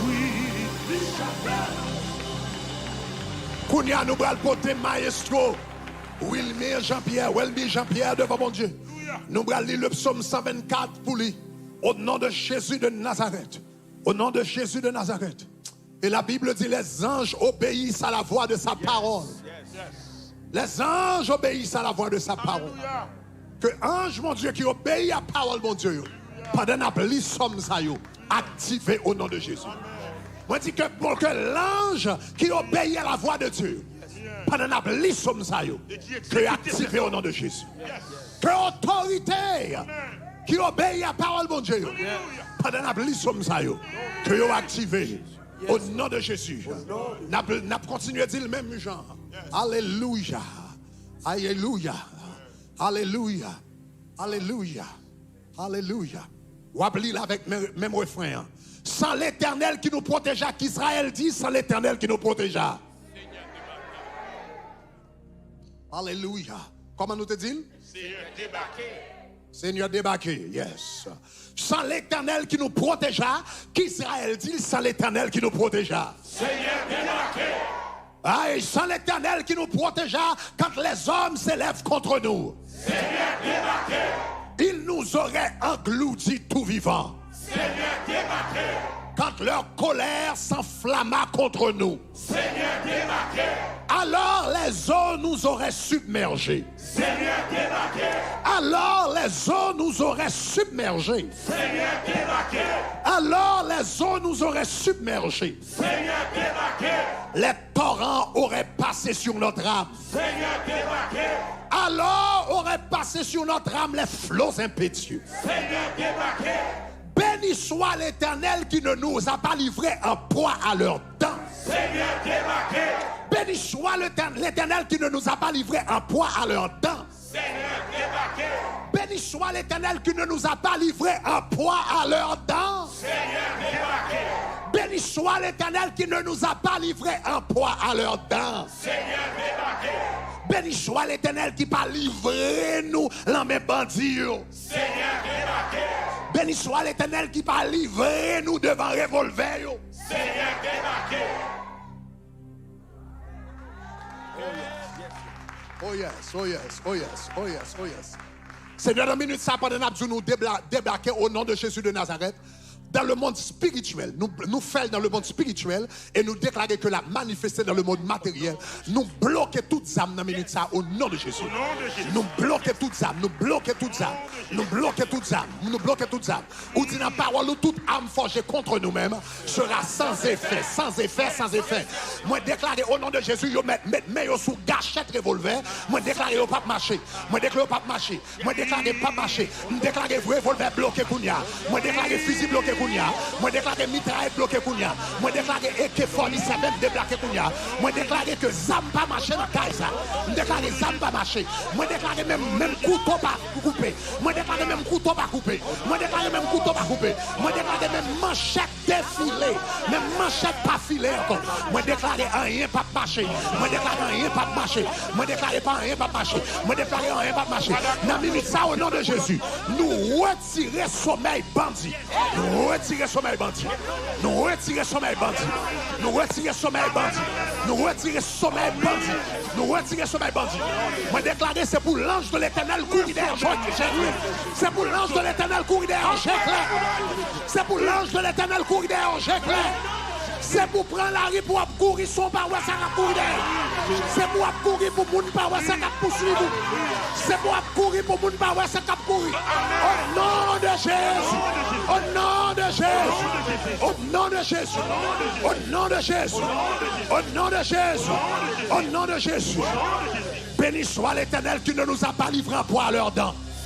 Wi. Kounye a, nou pral pote mayestwo Wilmir Jean-Pierre, Welmir Jean-Pierre devan Bondye. Nou pral li le psaume cent vingt-quatre pou li. Au nom de Jésus de Nazareth. Au nom de Jésus de Nazareth. Et la Bible dit, les anges obéissent à la voix de sa parole. Les anges obéissent à la voix de sa parole. Ke anj Bondye ki obeyi a pawòl Bondye yo, pandan n ap li sòm sa yo, aktive o non de Jezi. Mwen di ke, bon, ke lanj ki obeyi a la vwa de Dye yo, pandan n ap li sòm sa yo, ke yo aktive o non de Jezi. Ke otorite ki obeyi a pawòl Bondye yo, pandan n ap li sòm sa yo, ke yo aktive o non de Jezi. N ap, n ap kontinye di l menm jan. Alelouya. Alelouya. Alelouya. Alelouya. Alelouya. W ap li l avèk men, menm refren an. Sans l'Éternel qui nous protégea, qu'Israël dit, sans l'Éternel qui nous protégea. Alelouya. Kòman nou te di l? Senyè debake. Senyè debake, yes. Sans l'Éternel qui nous protégea, qu'Israël dit, sans l'Éternel qui nous protégea. Senyè debake. Ay, sans l'Éternel qui nous protégea, quand les hommes s'élèvent contre nous. Senyè debake. Ils nous auraient engloutis tout vivants. Senyè debake. Quand leur colère s'enflamma contre nous. Senyè debake. Alors les eaux nous auraient submergés. Senyè debake. Alors les eaux nous auraient submergés. Senyè debake. Alors les eaux nous auraient submergés. Senyè debake. Les torrents auraient passé sur notre âme. Senyè debake. Alors auraient passé sur notre âme les flots impétueux. Senyè debake. Béni soit l'Éternel qui ne nous a pas livrés en proie à leurs dents. Senyè debake. Béni soit l'Éternel, l'Éternel qui ne nous a pas livrés en proie à leurs dents. Senyè debake. Béni soit l'Éternel qui ne nous a pas livrés en proie à leurs dents. Senyè debake. Béni soit l'Éternel qui ne nous a pas livrés en proie à leurs dents. Senyè debake. Béni soit l'Éternel ki pa livre nou nan men bandi yo. Senyè debake. Béni soit l'Éternel ki pa livre nou devan revòlvè yo. Senyè debake. Oh yes, oh yes, oh yes, oh yes, oh yes. Senyè, nan minit sa, pandan n ap di nou debla-, debake o non de Jezi de Nazarèt, dans le monde spirituel, nou, nou fè l dans le monde spirituel, e nou deklare ke l ap manifeste dans le monde matériel. Nou bloke tout zam nan minit sa o non de Jezi. Nou bloke tout zam, nou bloke tout zam, nou bloke tout zam, nou bloke tout zam. Ou di nan pawòl ou, toute arme forgée contre nous-mêmes sera sans effet, sans effet, sans effet. Mwen deklare o non de Jezi, yo mèt met men yo sou gachèt revòlvè. Mwen deklare yo p ap mache. Mwen deklare yo p ap mache. Mwen deklare p ap mache. M deklare revòlvè bloke kounye a. Mwen deklare fizi bloke kounye a. Mwen deklare mitrayèt bloke kounye a. Mwen deklare A K fòtisèven deblake kounye a. Mwen deklare ke zam pa mache nan kay sa. M deklare zam pa mache. Mwen deklare menm, menm kouto pa koupe. Mwen deklare menm kouto pa koupe. Mwen deklare menm kouto pa koupe. Mwen deklare menm manchèt defile. Menm manchèt pa file ankò. Mwen deklare anyen p ap mache. Mwen deklare anyen p ap mache. Mwen deklare pa anyen p ap mache. Mwen deklare anyen p ap mache. Nan minit sa, o non de Jezi, nou retire somèy bandi. Nou retire somèy bandi. Nou retire somèy bandi. Nou retire somèy bandi. Nou retire somèy bandi. Nou retire somèy bandi. Mwen deklare se pou lanj de Letènèl kouri dèyè Jacques. Se pou lanj de Letènèl kouri dèyè Jacques. Se pou lanj de Letènèl kouri dèyè Jacques. Se pou pran lari pou ap kouri san w pa wè sa k ap kouri dèyè. Se pou ap kouri pou moun pa wè sa k ap pouswiv ou. Se pou ap kouri pou moun pa wè sa k ap kouri. O non de Jezi. O non de Jezi. O non de Jezi. O non de Jezi. O non de Jezi. O non de Jezi. Béni soit l'Éternel qui ne nous a pas livrés en proie à leurs dents.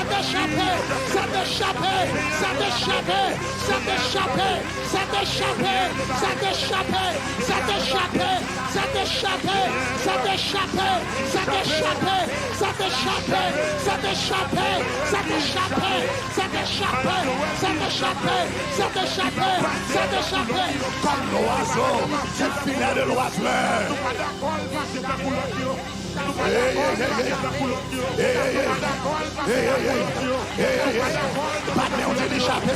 Sa te chape, sa te chape, sa te chape, sa te chape, sa te chape, sa te chape, sa te chape, sa te chape, sa te chape, sa te chape, sa te chape, sa te chape, sa te chape, sa te chape, sa te chape, sa te chape, sa te chape, sa te chape. Comme l'oiseau du filet de l'oiseleur. Hey, hey, hey, hey. Hey, hey, hey. Hey, hey, hey. Hey, hey, hey. Bat men w, di li chape.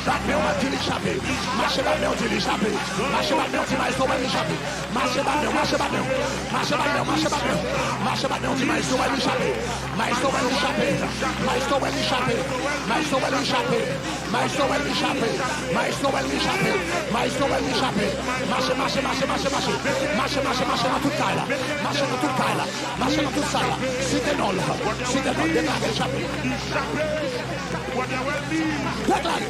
Bat men w, di li chape. Mache bat men w, di li chape. Mache bat men w, di maestro wè li chape. Mache bat men w, mache bat men w. Mache bat men w, mache bat men w. Mache bat men w, di maestro wè li chape. Maestro wè li chape. Maestro wè li chape. Maestro wè li chape. Maestro wè li chape. Maestro wè li chape. Maestro wè li chape. Mache, mache, mache, mache, mache. Mache, mache, mache nan tout kay la. Mache nan tout kay la. Mache nan tout sal la. Site non l. Site non l. Deklare l chape. Deklare.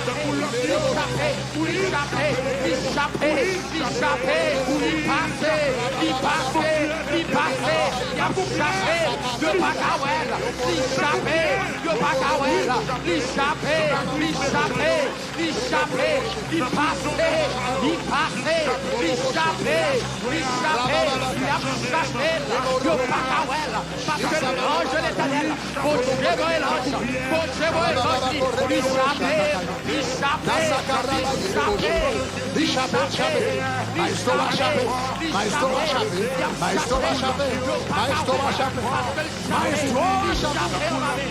Li chape, li chape, li chape, li chape, li pase, li pase, li pase, y ap chape, yo pa ka wè l, li chape, yo pa ka wè l, li chape, li chape, li chape, li pase, li pase, li chape, li chape, y ap chape l, yo pa ka wè l. Paske lanj de Letènèl, Bondye voye lanj, Bondye voye lanj li, li chape, li chape, li chape, li chape, li chape, li chape, li chape, li chape, li chape, li chape.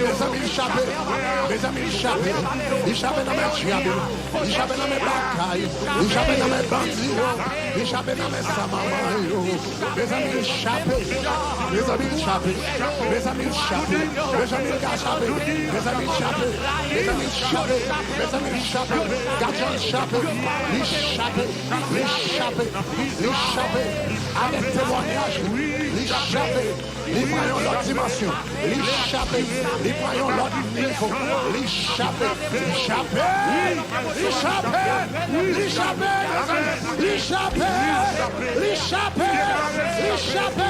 Mezanmi, li chape. Mezanmi, li chape. Li chape nan men dyab yo. Li chape nan men baka yo. Li chape nan men bandi yo. Li chape nan men sanmanman yo. Mezanmi, li chape. Mezanmi, li chape. Mezanmi, li chape. Mezanmi, li ka chape. Mezanmi, li chape. Mezanmi, li chape. Mezanmi, li chape. Gad jan l chape. Li chape. Li chape. Li chape. Avèk temwayaj li. Li chape. Li pran yon lòt dimansyon. Li chape. Li pran yon lòt nivo. Li chape. Li chape. Li chape. Li chape. Li chape. Li chape. Li chape.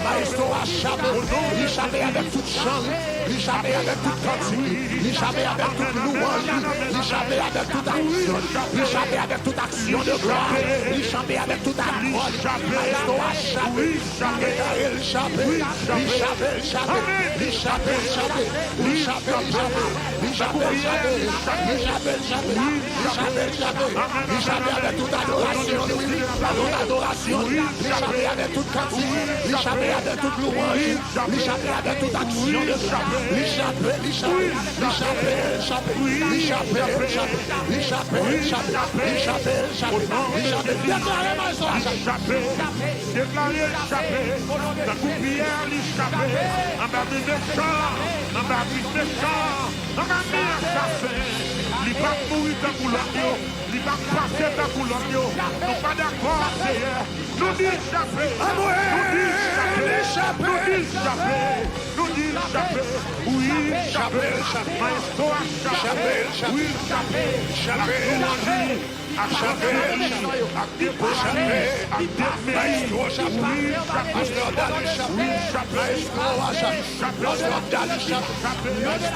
Maestro a chape. Li chape avèk tout chan li. Li chape avèk tout kantik li. Li chape avèk tout louwanj li. Li chape avèk tout aksyon li. Li chape avèk tout aksyon de glwa. Li chape avèk tout akò li. Maestro a chape. Deklare l chape. Li chape, l chape. Li chape, l chape. Li chape, l chape. Li chape, l chape. Li chape, l chape. Li chape, l chape. Li chape avèk tout adorasyon li. Tout adorasyon li. Li chape avèk tout kantik. Li chape avèk tout louwanj. Li chape avèk tout aksyon de glwa. Li chape, li chape. Li chape, l chape. Li chape, l chape. Li chape, l chape. Li chape, l chape. Li chape. Deklare maestro a chape. Deklare l chape, tankou Pyè li chape, anba men mechan, anba men mechan, anba men asasen. Li p ap mouri tankou lòt yo, li p ap pase tankou lòt yo. Nou pa dakò, Seyè. Nou di l chape, nou di l chape, nou di l chape, nou di l chape. Wi, chape, maestro a chape, wi, chape, chape, chape. Ak chanpè li, ak depo li, ak depme li, wi, chape, wi, chape, wi, chape, wi, chape, wi, chape, wi, chape, chape,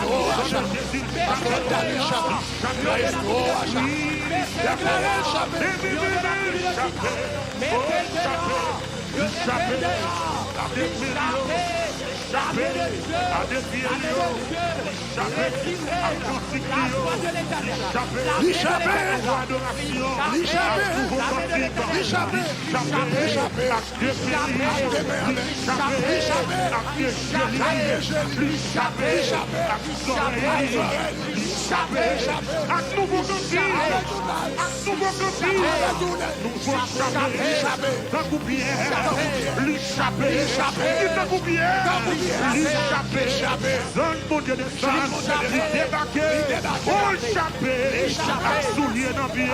o, chape, wi, chape, ak depme li yo, wi, chape, ak depye li yo. Chape ak kantik li yo. Li chape. Li chape. Li chape. Li chape. Li chape. Li chape. Li chape. Li chape. Li chape. Li chape. Li chape. Li chape. Li chape. Li chape. Ak nouvo kantik. Ak nouvo kantik. Nouvo chape. Tankou Pyè. Li chape. Li tankou Pyè. Li chape. Zanj Bondye desann. Li debake. O, l chape. Ak soulye nan pye l.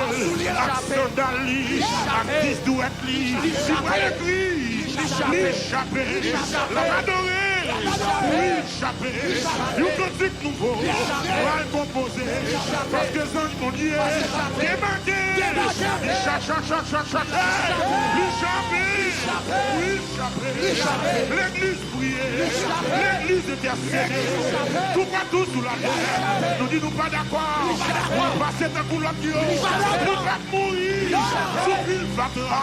Ak sandal li. Ak dis dwèt li. Li pral ekri. Li chape. L ap adore. Wi, l chape. Yon kantik nouvo pral konpoze. Paske zanj Bondye debake. Li cha, cha, cha, cha, cha, cha. Li chape. Wi, l chape. Legliz priye. Legliz entèsede toupatou sou latè. Nou di nou pa dakò pou l pase tankou lòt yo. Li p ap mouri sou fil fatra.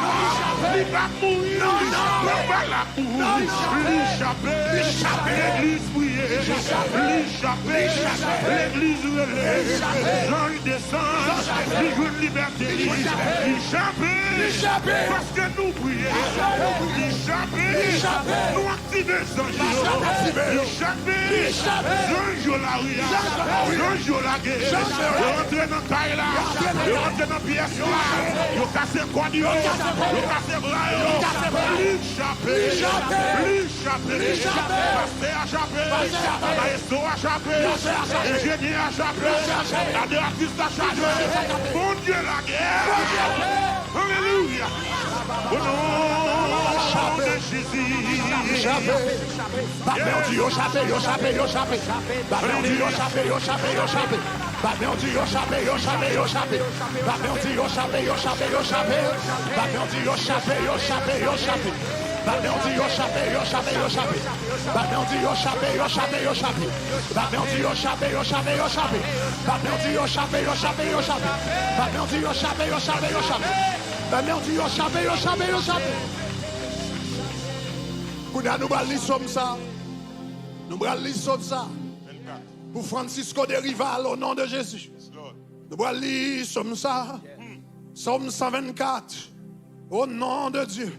Li p ap mouri anba lapou. Li chape. Legliz priye. Li chape. Legliz rele. Zanj desann. Li jwenn libète li. Li chape. Paske nou priye. Li chape. Nou aktive zanj yo. Li chape. Zanj yo lari a. Zanj yo lage. Yo rantre nan kay la. Yo rantre nan pyès la. Yo kase kòd yo. Yo kase bra yo. Li chape. Li chape. Pastè a chape. Maestro a chape. Enjenyè a chape. Adoratris la chape. Bondye lage. Alelouya. O non de Jezi. Chape. Bat men w di yo chape, yo chape, yo chape. Bat men w di yo chape, yo chape, yo chape. Bat men w di yo chape, yo chape, yo chape. Bat men w di yo chape, yo chape, yo chape. Bat men w di yo chape, yo chape, yo chape. Bat men w di yo chape, yo chape, yo chape. Bat men w di yo chape, yo chape, yo chape. Bat men w di yo chape, yo chape, yo chape. Bat men w di yo chape, yo chape, yo chape. Bat men w di yo chape, yo chape, yo chape. Bat men w di yo chape, yo chape, yo chape. Kounye a nou pral li sòm sa. Nou pral li sòm sa. Pou Francisco de Rival, o non de Jezi. Nou pral li sòm sa. Sòm san vennkat. O non de Dye.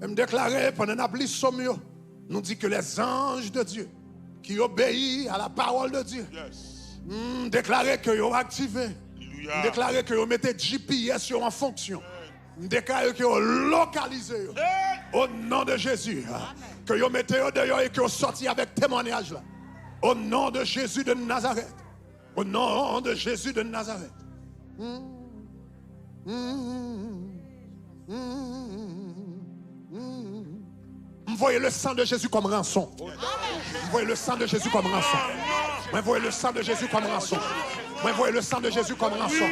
E m deklare, pandan n ap li sòm yo, nou di ke les anges de Dieu qui obéissent à la parole de Dieu, m deklare ke yo aktive. M deklare ke yo mete G P S yo an fonksyon. M deklare ke yo lokalize yo. O non de Jezi. Ke yo mete yo deyò e ke yo sòti avèk temwanyaj la. O non de Jezi de Nazarèt. O non de Jezi de Nazarèt. M voye le sang de Jésus comme rançon. M voye le sang de Jésus comme rançon. Mwen voye le sang de Jésus comme rançon. Mwen voye le sang de Jésus comme rançon.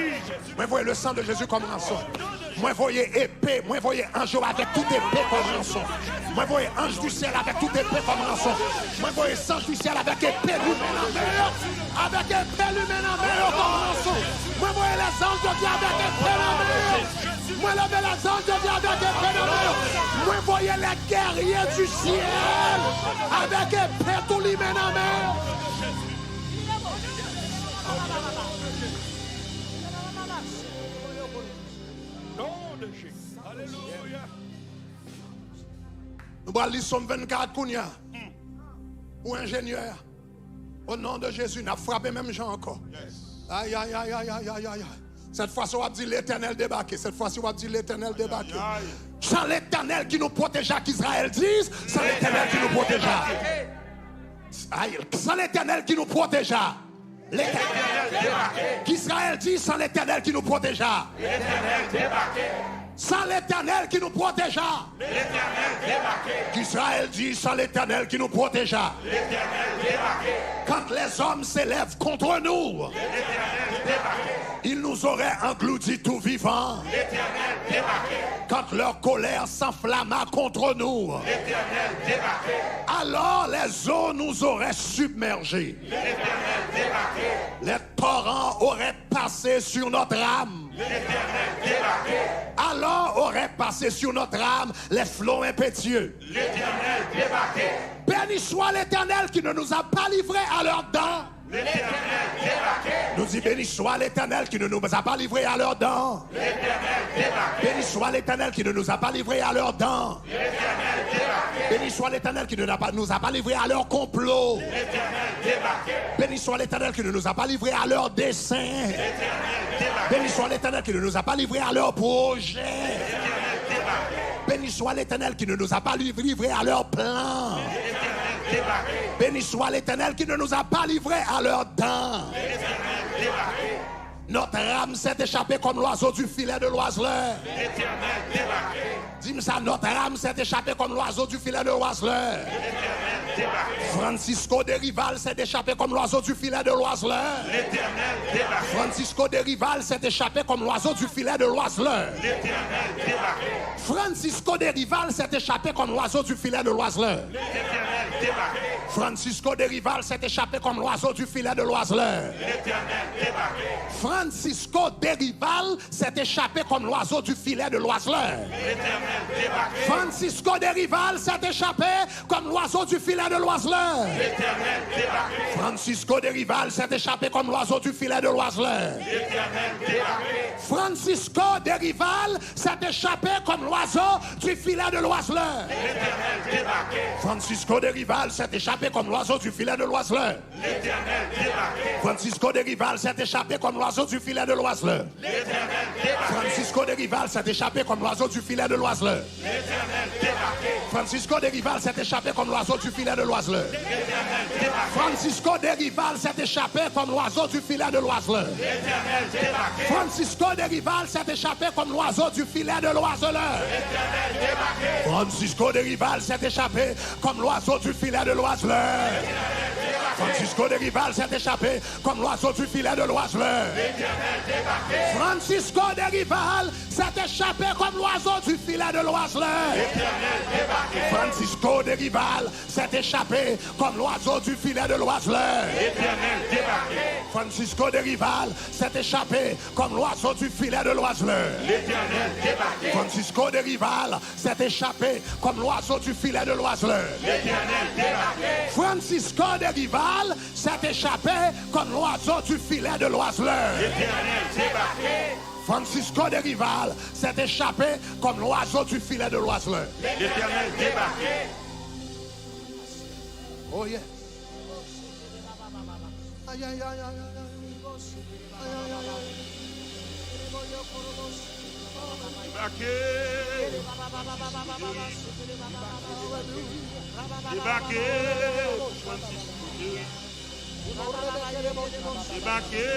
Mwen voye le sang de Jésus comme rançon. Mwen voye epe, mwen voye anj yo avèk tout epe kòm ranson. Mwen voye anj du ciel avèk tout epe kòm ranson. Mwen voye anj du ciel avèk epe limen nan men yo. Avèk epe limen nan men yo kòm ranson. Mwen voye les anges de Dieu avèk epe nan men yo. Mwen leve les anges de Dieu avèk epe nan men yo. Mwen voye les guerriers du ciel avèk epe tou limen nan men yo. Non de Jezi. Alelouya. Nou pral li Sòm vennkat kounye a. Pou enjenyè a. O non de Jezi, n ap frape menm jan ankò. Ay, ay, ay. Sèt fwa si w ap di, Letènèl debake. Sèt fwa si w ap di, Letènèl debake. Sans l'Éternel qui nous protégea, qu'Israël dise, sans l'Éternel qui nous protégea. Ay, sans l'Éternel qui nous protégea. Letènèl debake. Qu'Israël dise, sans l'Éternel qui nous protégea. Letènèl debake. Sans l'Éternel qui nous protégea. Letènèl debake. Qu'Israël dise, sans l'Éternel qui nous protégea. Letènèl debake. Quand les hommes s'élèvent contre nous, Letènèl debake. Ils nous auraient engloutis tout vivants. Letènèl debake. Quand leur colère s'enflamma contre nous, Letènèl debake. Alors les eaux nous auraient submergés. Letènèl debake. Les torrents auraient passé sur notre âme. Letènèl debake. Alors auraient passé sur notre âme les flots impétueux. Letènèl debake. Béni soit l'Éternel qui ne nous a pas livrés à leurs dents. Letènèl debake. Nou di, béni soit l'Éternel qui ne nous a pas livrés à leurs dents. Letènèl debake. Béni soit l'Éternel qui ne nous a pas livrés à leurs dents. Letènèl debake. Béni soit l'Éternel qui ne nous a pas, nous a pas livrés à leur complot. Letènèl debake. Béni soit l'Éternel qui ne nous a pas livrés à leur dessein. Letènèl debake. Béni soit l'Éternel qui ne nous a pas livrés à leur projet. Letènèl debake. Béni soit l'Éternel qui ne nous a pas liv-, livrés à leur plan. Letènèl debake. Béni soit l'Éternel qui ne nous a pas livrés à leurs dents. Letènèl debake. Notre âme s'est échappée comme l'oiseau du filet de l'oiseleur. Letènèl debake. Di m sa, notre âme s'est échappée comme l'oiseau du filet de l'oiseleur. Letènèl debake. Francisco de Rival s'est échappé comme l'oiseau du filet de l'oiseleur. Letènèl debake. Francisco de Rival s'est échappé comme l'oiseau du filet de l'oiseleur. Letènèl debake. Francisco de Rival s'est échappé comme l'oiseau du filet de l'oiseleur. Letènèl debake. Francisco Derival s'est échappé comme l'oiseau du filet de l'Oiseleur. L'Éternel débarqué. Francisco Derival s'est échappé comme l'oiseau du filet de l'Oiseleur. L'Éternel débarqué. Francisco Derival s'est échappé comme l'oiseau du filet de l'Oiseleur. L'Éternel débarqué. Francisco Derival s'est échappé comme l'oiseau du filet de l'Oiseleur. L'Éternel débarqué. Francisco Derival s'est échappé comme l'oiseau du filet de l'Oiseleur. L'Éternel débarqué. Francisco Derival s'est échappé comme l'oiseau du filet de l'Oiseleur. L'Éternel débarqué. Francisco Derival s'est échappé comme l'oiseau du filet de l'Oiseleur. L'Éternel débarqué. Francisco Derival s'est échappé comme l'oiseau du filet de l'Oiseleur. L'Éternel débarqué. Francisco Derival s'est échappé comme l'oiseau du filet de l'Oiseleur. L'Éternel débarqué. Francisco Derival s'est échappé comme l'oiseau du filet de l'Oiseleur. L'Éternel débarqué. Francisco Derival s'est échappé comme l'oiseau du filet de l'Oiseleur. L'Éternel débarqué. Francisco Derival s'est échappé comme l'oiseau du filet de l'Oiseleur. Francisco Derival s'est échappé comme l'oiseau du filet de l'Oiseleur. Francisco Derival s'est échappé comme l'oiseau du filet de l'Oiseleur. Francisco Derival s'est échappé comme l'oiseau du filet de l'Oiseleur. Francisco Derival s'est échappé comme l'oiseau du filet de l'Oiseleur. Francisco Derival s'est échappé comme l'oiseau du filet de l'Oiseleur. Francisco Derival s'est échappé comme l'oiseau du filet de l'Oiseleur. Francisco Derival s'est échappé comme l'oiseau du filet de l'Oiseleur. L'Éternel débarqué. Oh yeah. Aïe, aïe, aïe, aïe, aïe. Aïe, aïe, aïe, aïe. Débarqué. Débarqué. Débarqué.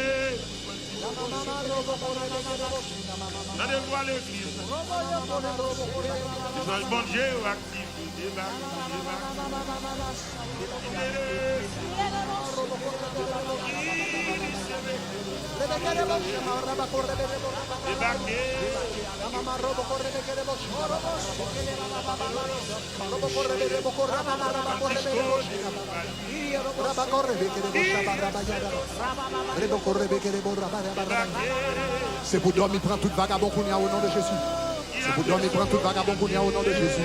Nan devwa legliz. Mesaj Bondye yo aktive. Débarqué. Débarqué. Débarqué. Se pou dòmi pran tout vagabon kounye a, o non de Jezi. Se pou dòmi pran tout vagabon kounye a, o non de Jezi.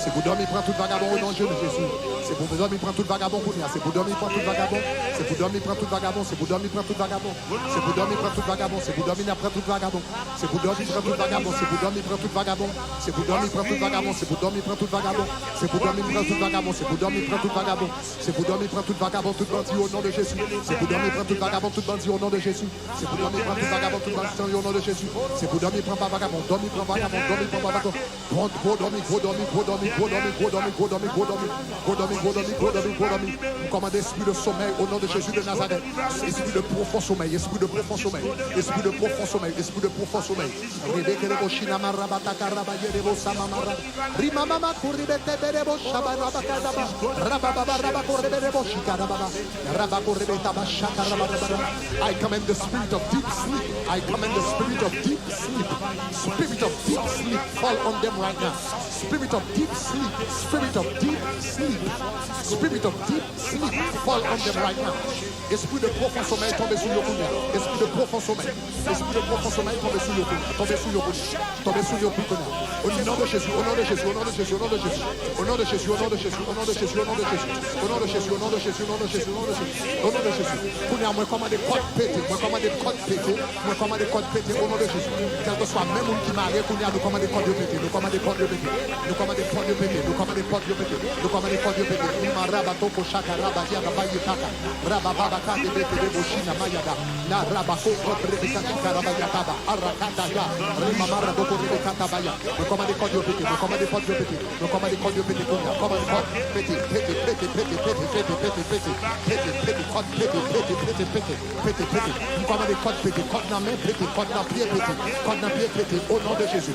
Se pou dòmi pran tout vagabon, o non de Jezi. Se pou dòmi pran tout vagabon kounye a. Se pou dòmi pran tout vagabon. Se pou dòmi pran tout vagabon. Se pou dòmi pran tout vagabon. Se pou dòmi pran tout vagabon. Se pou dòmi n ap pran tout vagabon. Se pou dòmi pran tout vagabon. Se pou dòmi pran tout vagabon. Se pou dòmi pran tout vagabon. Se pou dòmi pran tout vagabon. Se pou dòmi pran tout vagabon. Se pou dòmi pran tout vagabon, tout bandi, o non de Jezi. Se pou dòmi pran tout vagabon, tout bandi, o non de Jezi. Se pou dòmi pran tout vagabon, tout bandi, o non de Jezi. Se pou dòmi pran pa vagabon, dòmi pran vagabon, dòmi pran pa vagabon. Gwo, gwo dòmi, gwo dòmi, gwo dòmi, gwo dòmi, gwo dòmi, gwo dòmi, gwo dòmi, gwo dòmi, gwo dòmi, gwo dòmi, gwo dòmi. M kòmande espri de somèy, o non de Jezi de Nazarèt. Espri de pwofon somèy, espri de pwofon somèy, espri de pwofon somèy, espri de pwofon somèy. Rebeke de boshina marabata karaba yere bosama maraba. Rimamama kuribete berebo shabarabakadaba. Rabababa rabakoreberebo shikarababa. Rabakorebetaba shakarabababa. I command the spirit of deep sleep. I command the spirit of deep sleep. Spirit of deep sleep, fall on them right now. Spirit of deep sleep. Spirit of deep sleep. Spirit of deep sleep, fall on them right now. Espri de pwofon somèy tonbe sou yo kounye a. Espri de pwofon somèy. Espri de pwofon somèy tonbe sou yo kounye a. Tonbe sou yo kounye a. Tonbe sou yo kounye a. O non de Jezi, o non de Jezi, o non de Jezi, o non de Jezi. O non de Jezi, o non de Jezi, o non de Jezi, o non de Jezi. O non de Jezi, o non de Jezi, o non de Jezi, o non de Jezi. O non de Jezi. Kounye a, mwen kòmande kòd pete, mwen kòmande kòd pete, mwen kòmande kòd pete, o non de Jezi. Kèlkeswa men moun ki mare, kounye a, nou kòmande kòd yo pete, nou kòmande kòd yo pete. Nou kòmande kòd yo pete, nou kòmande kòd yo pete, nou kòmande kòd yo pete. Ima raba toko shaka raba yada ba yetaka. Raba baba kade bete debo shina mayada. Na raba ko rebe kati karaba yataba. Arakata ya. Rima mara boko rebe kata baya. Nou kòmande kòd yo pete, nou kòmande kòd yo pete, nou kòmande kòd yo pete kounye a. Kòmande kòd pete, pete, pete, pete, pete, pete, pete, pete, pete, kòd pete, pete, pete, pete. Pete, pete. M kòmande kòd pete, kòd nan men pete, kòd nan pye pete, kòd nan pye pete, o non de Jezi.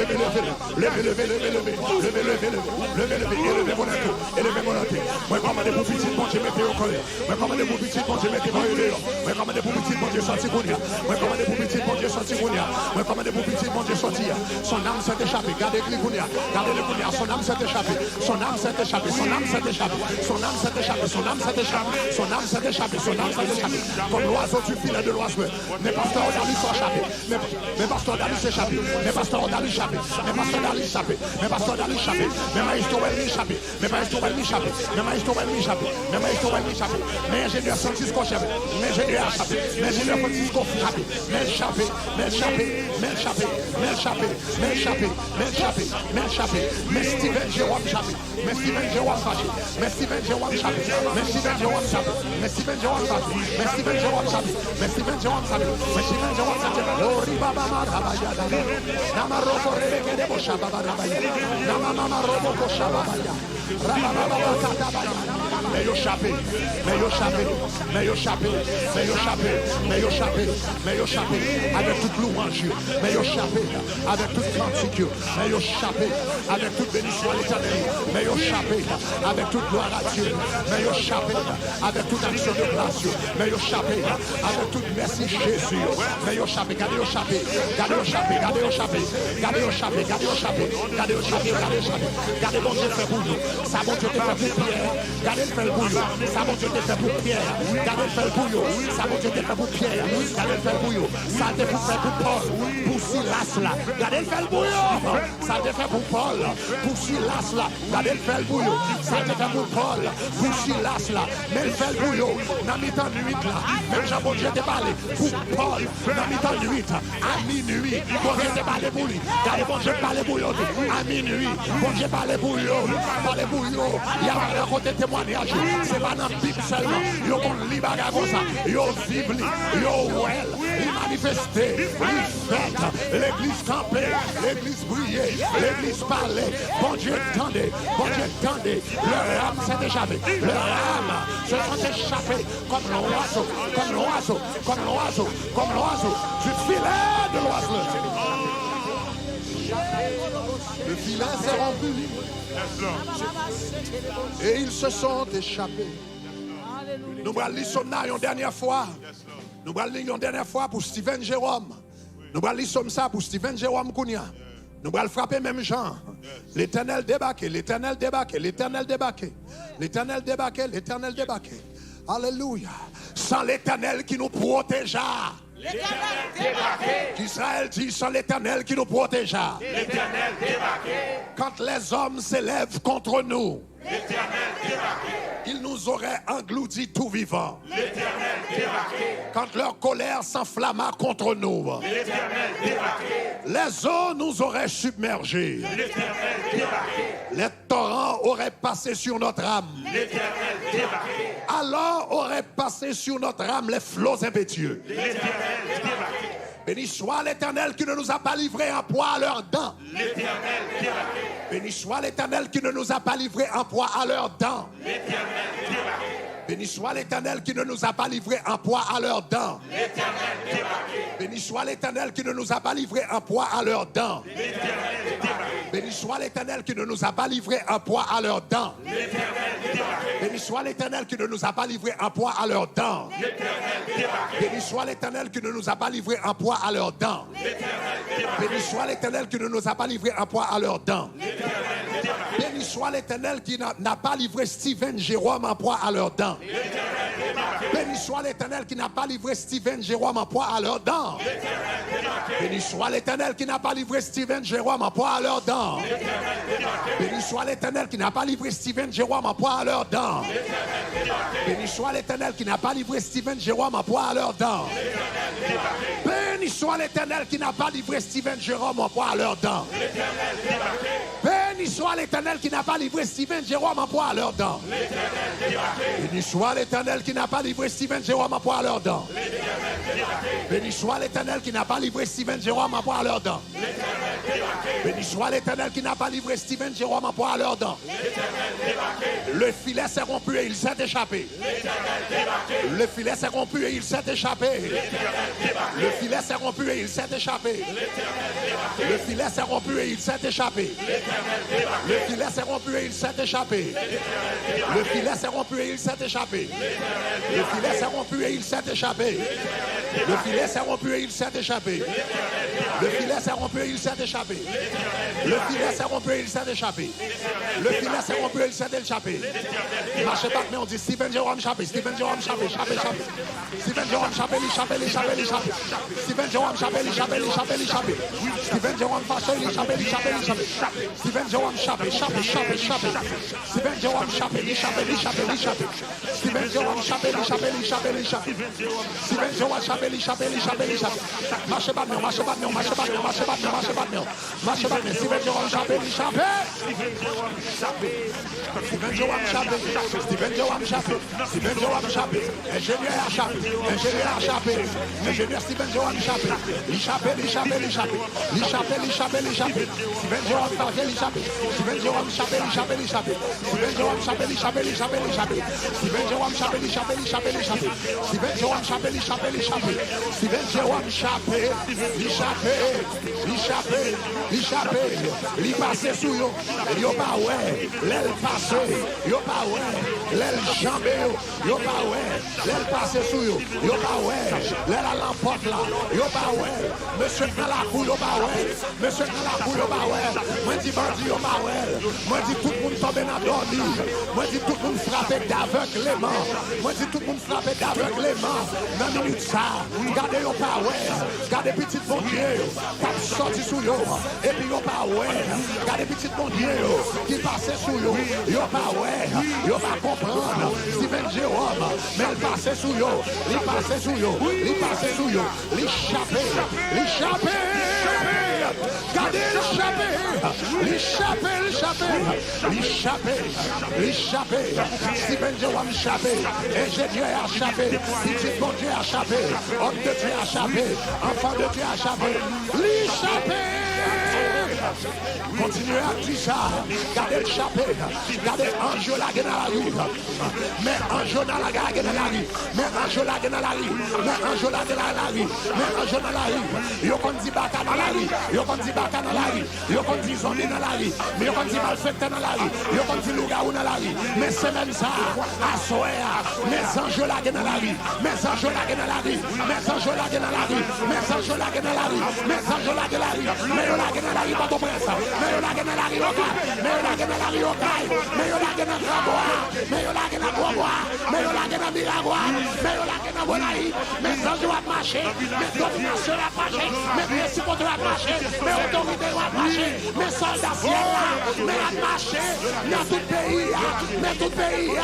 leve, leve, leve, leve, leve, leve, leve, leve, leve, leve, leve, eleve volonte, eleve volonte. Mwen kòmande pou pitit Bondye mete yo kole. Mwen kòmande pou pitit Bondye mete voye deyò. Mwen kòmande pou pitit Bondye sòti kounye a. Mwen kòmande pou pitit Bondye sòti kounye a. Mwen kòmande pou pitit Bondye sòti a. Son âme s'est échappée. Gade li kounye a. Gade li kounye a. Son âme s'est échappée. Son âme s'est échappée. Son âme s'est échappée. Son âme s'est échappée. Son âme s'est échappée. Son âme s'est échappée. Son âme s'est échappée. Comme l'oiseau du filet de l'oiseleur. Men pastè Odalis chape. Men, men pastè Odalis chape. Men pastè Odalis chape. Men pastè Odalis chape. Men pastè Odalis chape. Men maestro Welmy chape. Men maestro Welmy chape. Men maestro Welmy chape. Men maestro Welmy chape. Men enjenyè Francisco chape. Men enjenyè a chape. Men enjenyè Francisco chape. Men l chape. Men l chape. Men l chape. Men l chape. Men l chape. Men l chape. Men l chape. Men Steven Jérôme chape. Men Steven Jérôme fache. Men Steven Jérôme chape. Men Steven Jérôme chape. Men Steven Jérôme fache. Men Steven Jérôme chape. Men Steven Jérôme chape. Men Steven Jérôme chape. Lori baba marabaya daba. Namaroko rebeke debo shababa rabaya. Namamama roboko shababaya. Men yo chape, men yo chape, men yo chape, men yo chape, men yo chape, men yo chape avèk tout lwanj yo, men yo chape avèk tout kantik yo, men yo chape avèk tout beniswa Letènèl, men yo chape avèk tout glwa a Dye, men yo chape avèk tout aksyon de gras yo, men yo chape avèk tout mèsi Jezi yo, men yo chape, gade yo chape, gade yo chape, gade yo chape, gade yo chape, gade yo chape, gade yo chape, gade yo chape, gade Bondye fè pou yo. Sa Bondye te fè pou Pyè, gade l fè l pou yo. Sa Bondye te fè pou Pyè, gade l fè l pou yo. Sa Bondye te fè pou Pyè, gade l fè l pou yo. Sa l te pou fè pou Pòl, pou Silas la, gade l fè l pou yo. Sa l te fè pou Pòl, pou Silas la, gade l fè l pou yo. Sa l te fè pou Pòl, pou Silas la, men l fè l pou yo. Nan mitan nwit la, menm jan Bondye te pale pou Pòl, nan mitan nwit, a minui, Bondye te pale pou li. Gade, Bondye pale pou yo tou. A minui, Bondye pale pou yo. Pale pou yo. Y ap nan kote temwanyaj yo. Se pa nan Bib sèlman. Yo konn li bagay konsa. Yo viv li. Yo wè l. Li manifeste. Li fèt. Legliz kanpe. Legliz briye. Legliz pale. Bondye tande. Bondye tande. Leur âme s'est échappée. Leur âme se sont échappées comme l'oiseau, comme l'oiseau, comme l'oiseau, comme l'oiseau du filet de l'oiseleur. Le filet s'est rompu et ils se sont échappés. Nou pral li Sòm nan yon dènyè fwa. Nou pral li yon dènyè fwa pou Steven Jérôme. Nou pral li Sòm sa pou Steven Jérôme kounye a. Nou pral frape menm jan. Letènèl debake, Letènèl debake, Letènèl debake. Letènèl debake, Letènèl debake. Alelouya. Sans l'Éternel qui nous protégea. Letènèl debake. Israël dit, sans l'Éternel qui nous protégea. Letènèl debake. Quand les hommes s'élèvent contre nous. Letènèl debake. Ils nous auraient engloutis tout vivants. Letènèl debake. Quand leur colère s'enflamma contre nous. Letènèl debake. Les eaux nous auraient submergés. Letènèl debake. Les torrents auraient passé sur notre âme. Letènèl debake. Alors auraient passé sur notre âme les flots impétueux. Letènèl debake. Béni soit l'Éternel qui ne nous a pas livrés en proie à leurs dents. Letènèl debake. Béni soit l'Éternel qui ne nous a pas livrés en proie à leurs dents. Letènèl debake. Béni soit l'Éternel qui ne nous a pas livrés en proie à leurs dents. L'Éternel débarqué. Béni soit l'Éternel qui ne nous a pas livrés en proie à leurs dents. L'Éternel débarqué. Béni soit l'Éternel qui ne nous a pas livrés en proie à leurs dents. L'Éternel débarqué. Béni soit l'Éternel qui ne nous a pas livrés en proie à leurs dents. L'Éternel débarqué. Béni soit l'Éternel qui ne nous a pas livrés en proie à leurs dents. L'Éternel débarqué. Béni soit l'Éternel qui ne nous a pas livrés en proie à leurs dents. L'Éternel débarqué. Béni soit l'Éternel qui n'a n'a pas livré Steven Jérôme en proie à leurs dents. L'Éternel débarqué. Béni soit l'Éternel qui n'a pas livré Steven Jérôme en proie à leurs dents. L'Éternel débarqué. Béni soit l'Éternel qui n'a pas livré Steven Jérôme en proie à leurs dents. L'Éternel débarqué. Béni soit l'Éternel qui n'a pas livré Steven Jérôme en proie à leurs dents. L'Éternel débarqué. Béni soit l'Éternel qui n'a pas livré Steven Jérôme en proie à leurs dents. L'Éternel débarqué. Béni soit l'Éternel qui n'a pas livré Steven Jérôme en proie à leurs dents. L'Éternel débarqué. Béni soit l'Éternel qui n'a pas livré Steven Jérôme en proie à leurs dents. L'Éternel débarqué. Béni soit l'Éternel qui n'a pas livré Steven Jérôme en proie à leurs dents. L'Éternel débarqué. Béni soit l'Éternel qui n'a pas livré Steven Jérôme en proie à leurs dents. L'Éternel débarqué. Béni soit l'Éternel qui n'a pas livré Steven Jérôme en proie à leurs dents. L'Éternel débarqué. Le filet s'est rompu et il s'est échappé. L'Éternel débarqué. Le filet s'est rompu et il s'est échappé. L'Éternel débarqué. Le filet s'est rompu et il s'est échappé. L'Éternel débarqué. Le filet s'est rompu et il s'est échappé. L'Éternel débarqué. Le filet s'est rompu et il s'est échappé. L'Éternel débarqué. Le filet s'est rompu et il s'est échappé. L'Éternel débarqué. Le filet s'est rompu et il s'est échappé. L'Éternel débarqué. Le filet s'est rompu et il s'est échappé. L'Éternel débarqué. Le filet s'est rompu et il s'est échappé. Le filet s'est rompu et il s'est échappé. Le filet s'est rompu et il s'est échappé. Mache bat men w, di Steven Jérôme chape, Steven Jérôme chape, chape, chape. Steven Jérôme chape, li chape, li chape, li chape. Steven Jérôme chape, li chape, li chape, li chape. Steven Jérôme fache, li chape, li chape, li chape. Steven Jérôme chape, chape, chape, chape. Steven Jérôme chape, li chape, li chape, li chape. Steven Jérôme chape, li chape, li chape, li chape. Steven Jérôme chape, li chape, li chape, li chape. Mache bat men w, mache bat men w, mache bat men w, mache bat men w, mache bat men w, mache bat men w. Mache bat men, Steven Jérôme chape, li chape. Steven Jérôme chape, Steven Jérôme chape, Steven Jérôme chape. Enjenyè a chape, enjenyè a chape. Enjenyè Steven Jérôme chape. Li chape, li chape, li chape. Li chape, li chape, li chape. Steven Jérôme chape, li chape. Steven Jérôme chape, li chape, li chape. Steven Jérôme chape, li chape, li chape, li chape. Steven Jérôme chape, li chape, li chape, li chape. Steven Jérôme chape, li chape, li chape. Steven Jérôme chape, li chape, li chape, li chape. Li pase sou yo, yo pa wè. Lè l pase, yo pa wè. Lè l janbe yo, yo pa wè. Lè l pase sou yo, yo pa wè. Lè l al nan pòt la, yo pa wè. Mesye k nan lakou, yo pa wè. Mesye k nan lakou, yo pa wè. Mwen di bandi, yo pa wè l. Mwen di tout moun tonbe nan dòmi. Mwen di tout moun frape davègleman. Mwen di tout moun frape davègleman nan minit sa. Gade, yo pa wè. Gade pitit Bondye yo k ap sòti sou yo, epi yo pa wè. Gade pitit Bondye yo ki pase sou yo, yo pa wè, yo pa konprann. Steven Jérôme, men l pase sou yo, li pase sou yo, li pase sou yo, li chape, li chape. Gade, li chape, li chape, li chape, li chape, li chape. Steven Jérôme chape, enjenyè a chape, pitit Bondye a chape, òm de Dye a chape, anfan de Dye a chape. Li chape! Kontinye ap di sa. Gade l chape. Gade anj yo lage nan lari. Men anj yo nan lage, lage nan lari. Men anj yo lage nan lari. Men anj yo lage nan lari. Men anj yo nan lari. Yo konn di baka nan lari. Yo konn di baka nan lari. Yo konn di zonbi nan lari. Men yo konn di malfektè nan lari. Yo konn di lougawou nan lari. Men semèn sa a, aswè a, men zanj yo lage nan lari. Men zanj yo lage nan lari. Men zanj yo lage nan lari. Men zanj yo lage nan lari. Men zanj yo lage lari. Men yo lage nan lari Pòtoprens. Men yo lage nan lari Okay. Men yo lage nan lari Okay. Men yo lage nan Granbwa. Men yo lage nan Granbwa. Men yo lage nan Miragwàn. Men yo lage nan Gonayiv. Men zanj yo ap mache. Men dominasyon yo ap mache. Men prensip yo ap mache. Men otorite yo ap mache. Men sòlda syèl la. Men ap mache nan tout peyi a. Men tout peyi a.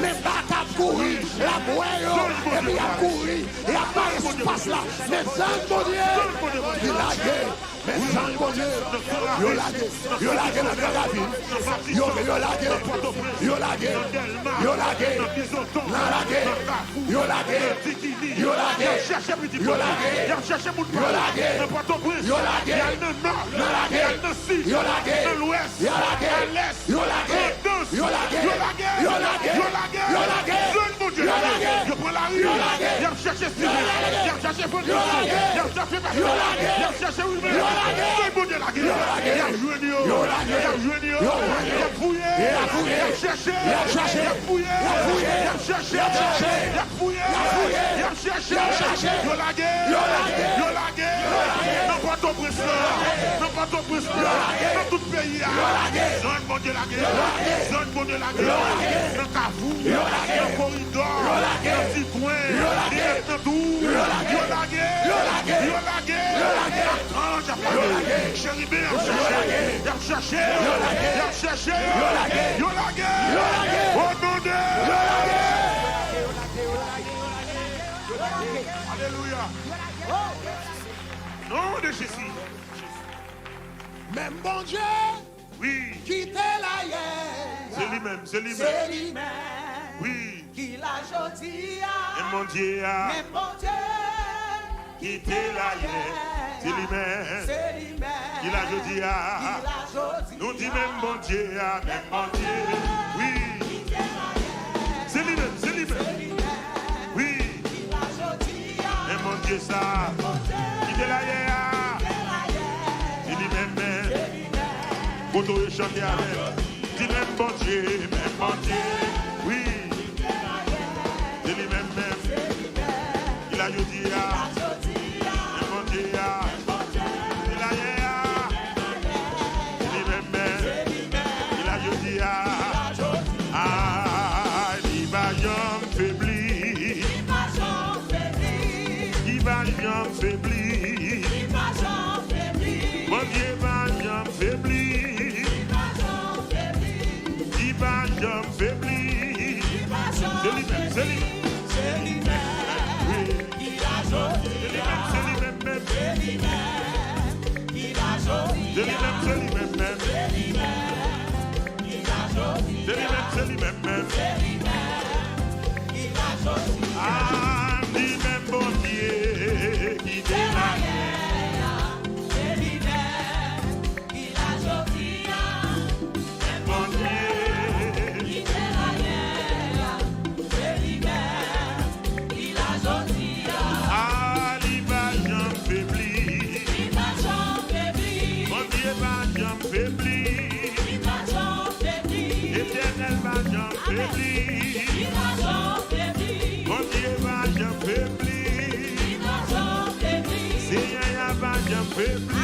Men baka ap kouri. L ap wè yo. Epi y ap kouri. Y ap bay espas la. Men zanj Bondye ki lage. Men zanj Bondye, yo lage, yo lage nan Gran Ravin. Yo, yo lage, yo lage, yo lage, nan lage, yo lage, yo lage, yo lage, yo lage, yo lage, nan lage, yo lage, yo lage, yo lage, yo lage, yo lage, yo lage, yo lage, yo lage. Yo lage, yo pran lari, y ap chèche Steven, y ap chèche Francisco, y ap chèche Pastor, y ap chèche Wilmer. Tout Bondye lage, y ap jwenn yo, y ap jwenn yo, y ap fouye, y ap chèche, y ap fouye, y ap chèche, y ap fouye, y ap fouye, y ap chèche. Yo lage, yo lage, nan Pòtoprens lan, nan Pòtoprens lan, nan tout peyi a. Zanj Bondye lage, zanj Bondye lage, nan kafou, nan koridò, nan ti kwen, dirèk nan twou. Yo lage, yo lage, yo lage. Anj ap lage, cheriben ap chèche, y ap chèche, y ap chèche. Yo lage, o non de Alelouya. Non de Jezi. Menm Bondye Wi. Ki te la yè. Se li menm, se li menm. Se li menm. Wi. Ki la jodi a. Menm Bondye a. Menm Bondye. Ki te la yè. Se li menm. Se li menm. Ki la jodi a. Ki la jodi a. Nou di menm Bondye a, menm Bondye. Wi. Ki te la yè. Se li menm, se li menm. Se li menm. Wi. Ki la jodi a. Menm Bondye sa. Menm Bondye. Ki te la yè a. Ki te la yè. Se li menm menm. Se li menm. Kote w ye chante avè m. Di menm Bondye, menm Bondye. Wi. Se li menm menm. Ki la jodi a. Menm Bondye a. Ki la yè a. Se li menm menm. Ki la jodi a. A, li pa janm febli. Li pa janm febli. Li pa janm febli. Li pa janm febli. Bondye pa janm febli. Li pa janm febli. Li pa janm febli. Li pa janm febli. Se li menm, se li menm. Se li menm. Wi. Ki la jodi a. Se li menm, se li menm menm. Se li menm. Ki la jodi a. Se li menm, se li menm menm. Se li menm. Se li menm, se li menm menm. A, di menm Bondye ki te la yè a. Menm Bondye. A, li pa janm febli. Li pa janm febli. Bondye pa janm febli. Li pa janm febli. Etènèl pa janm febli. Li pa janm febli. Bondye pa janm febli. Li pa janm febli. Senyè a pa janm febli.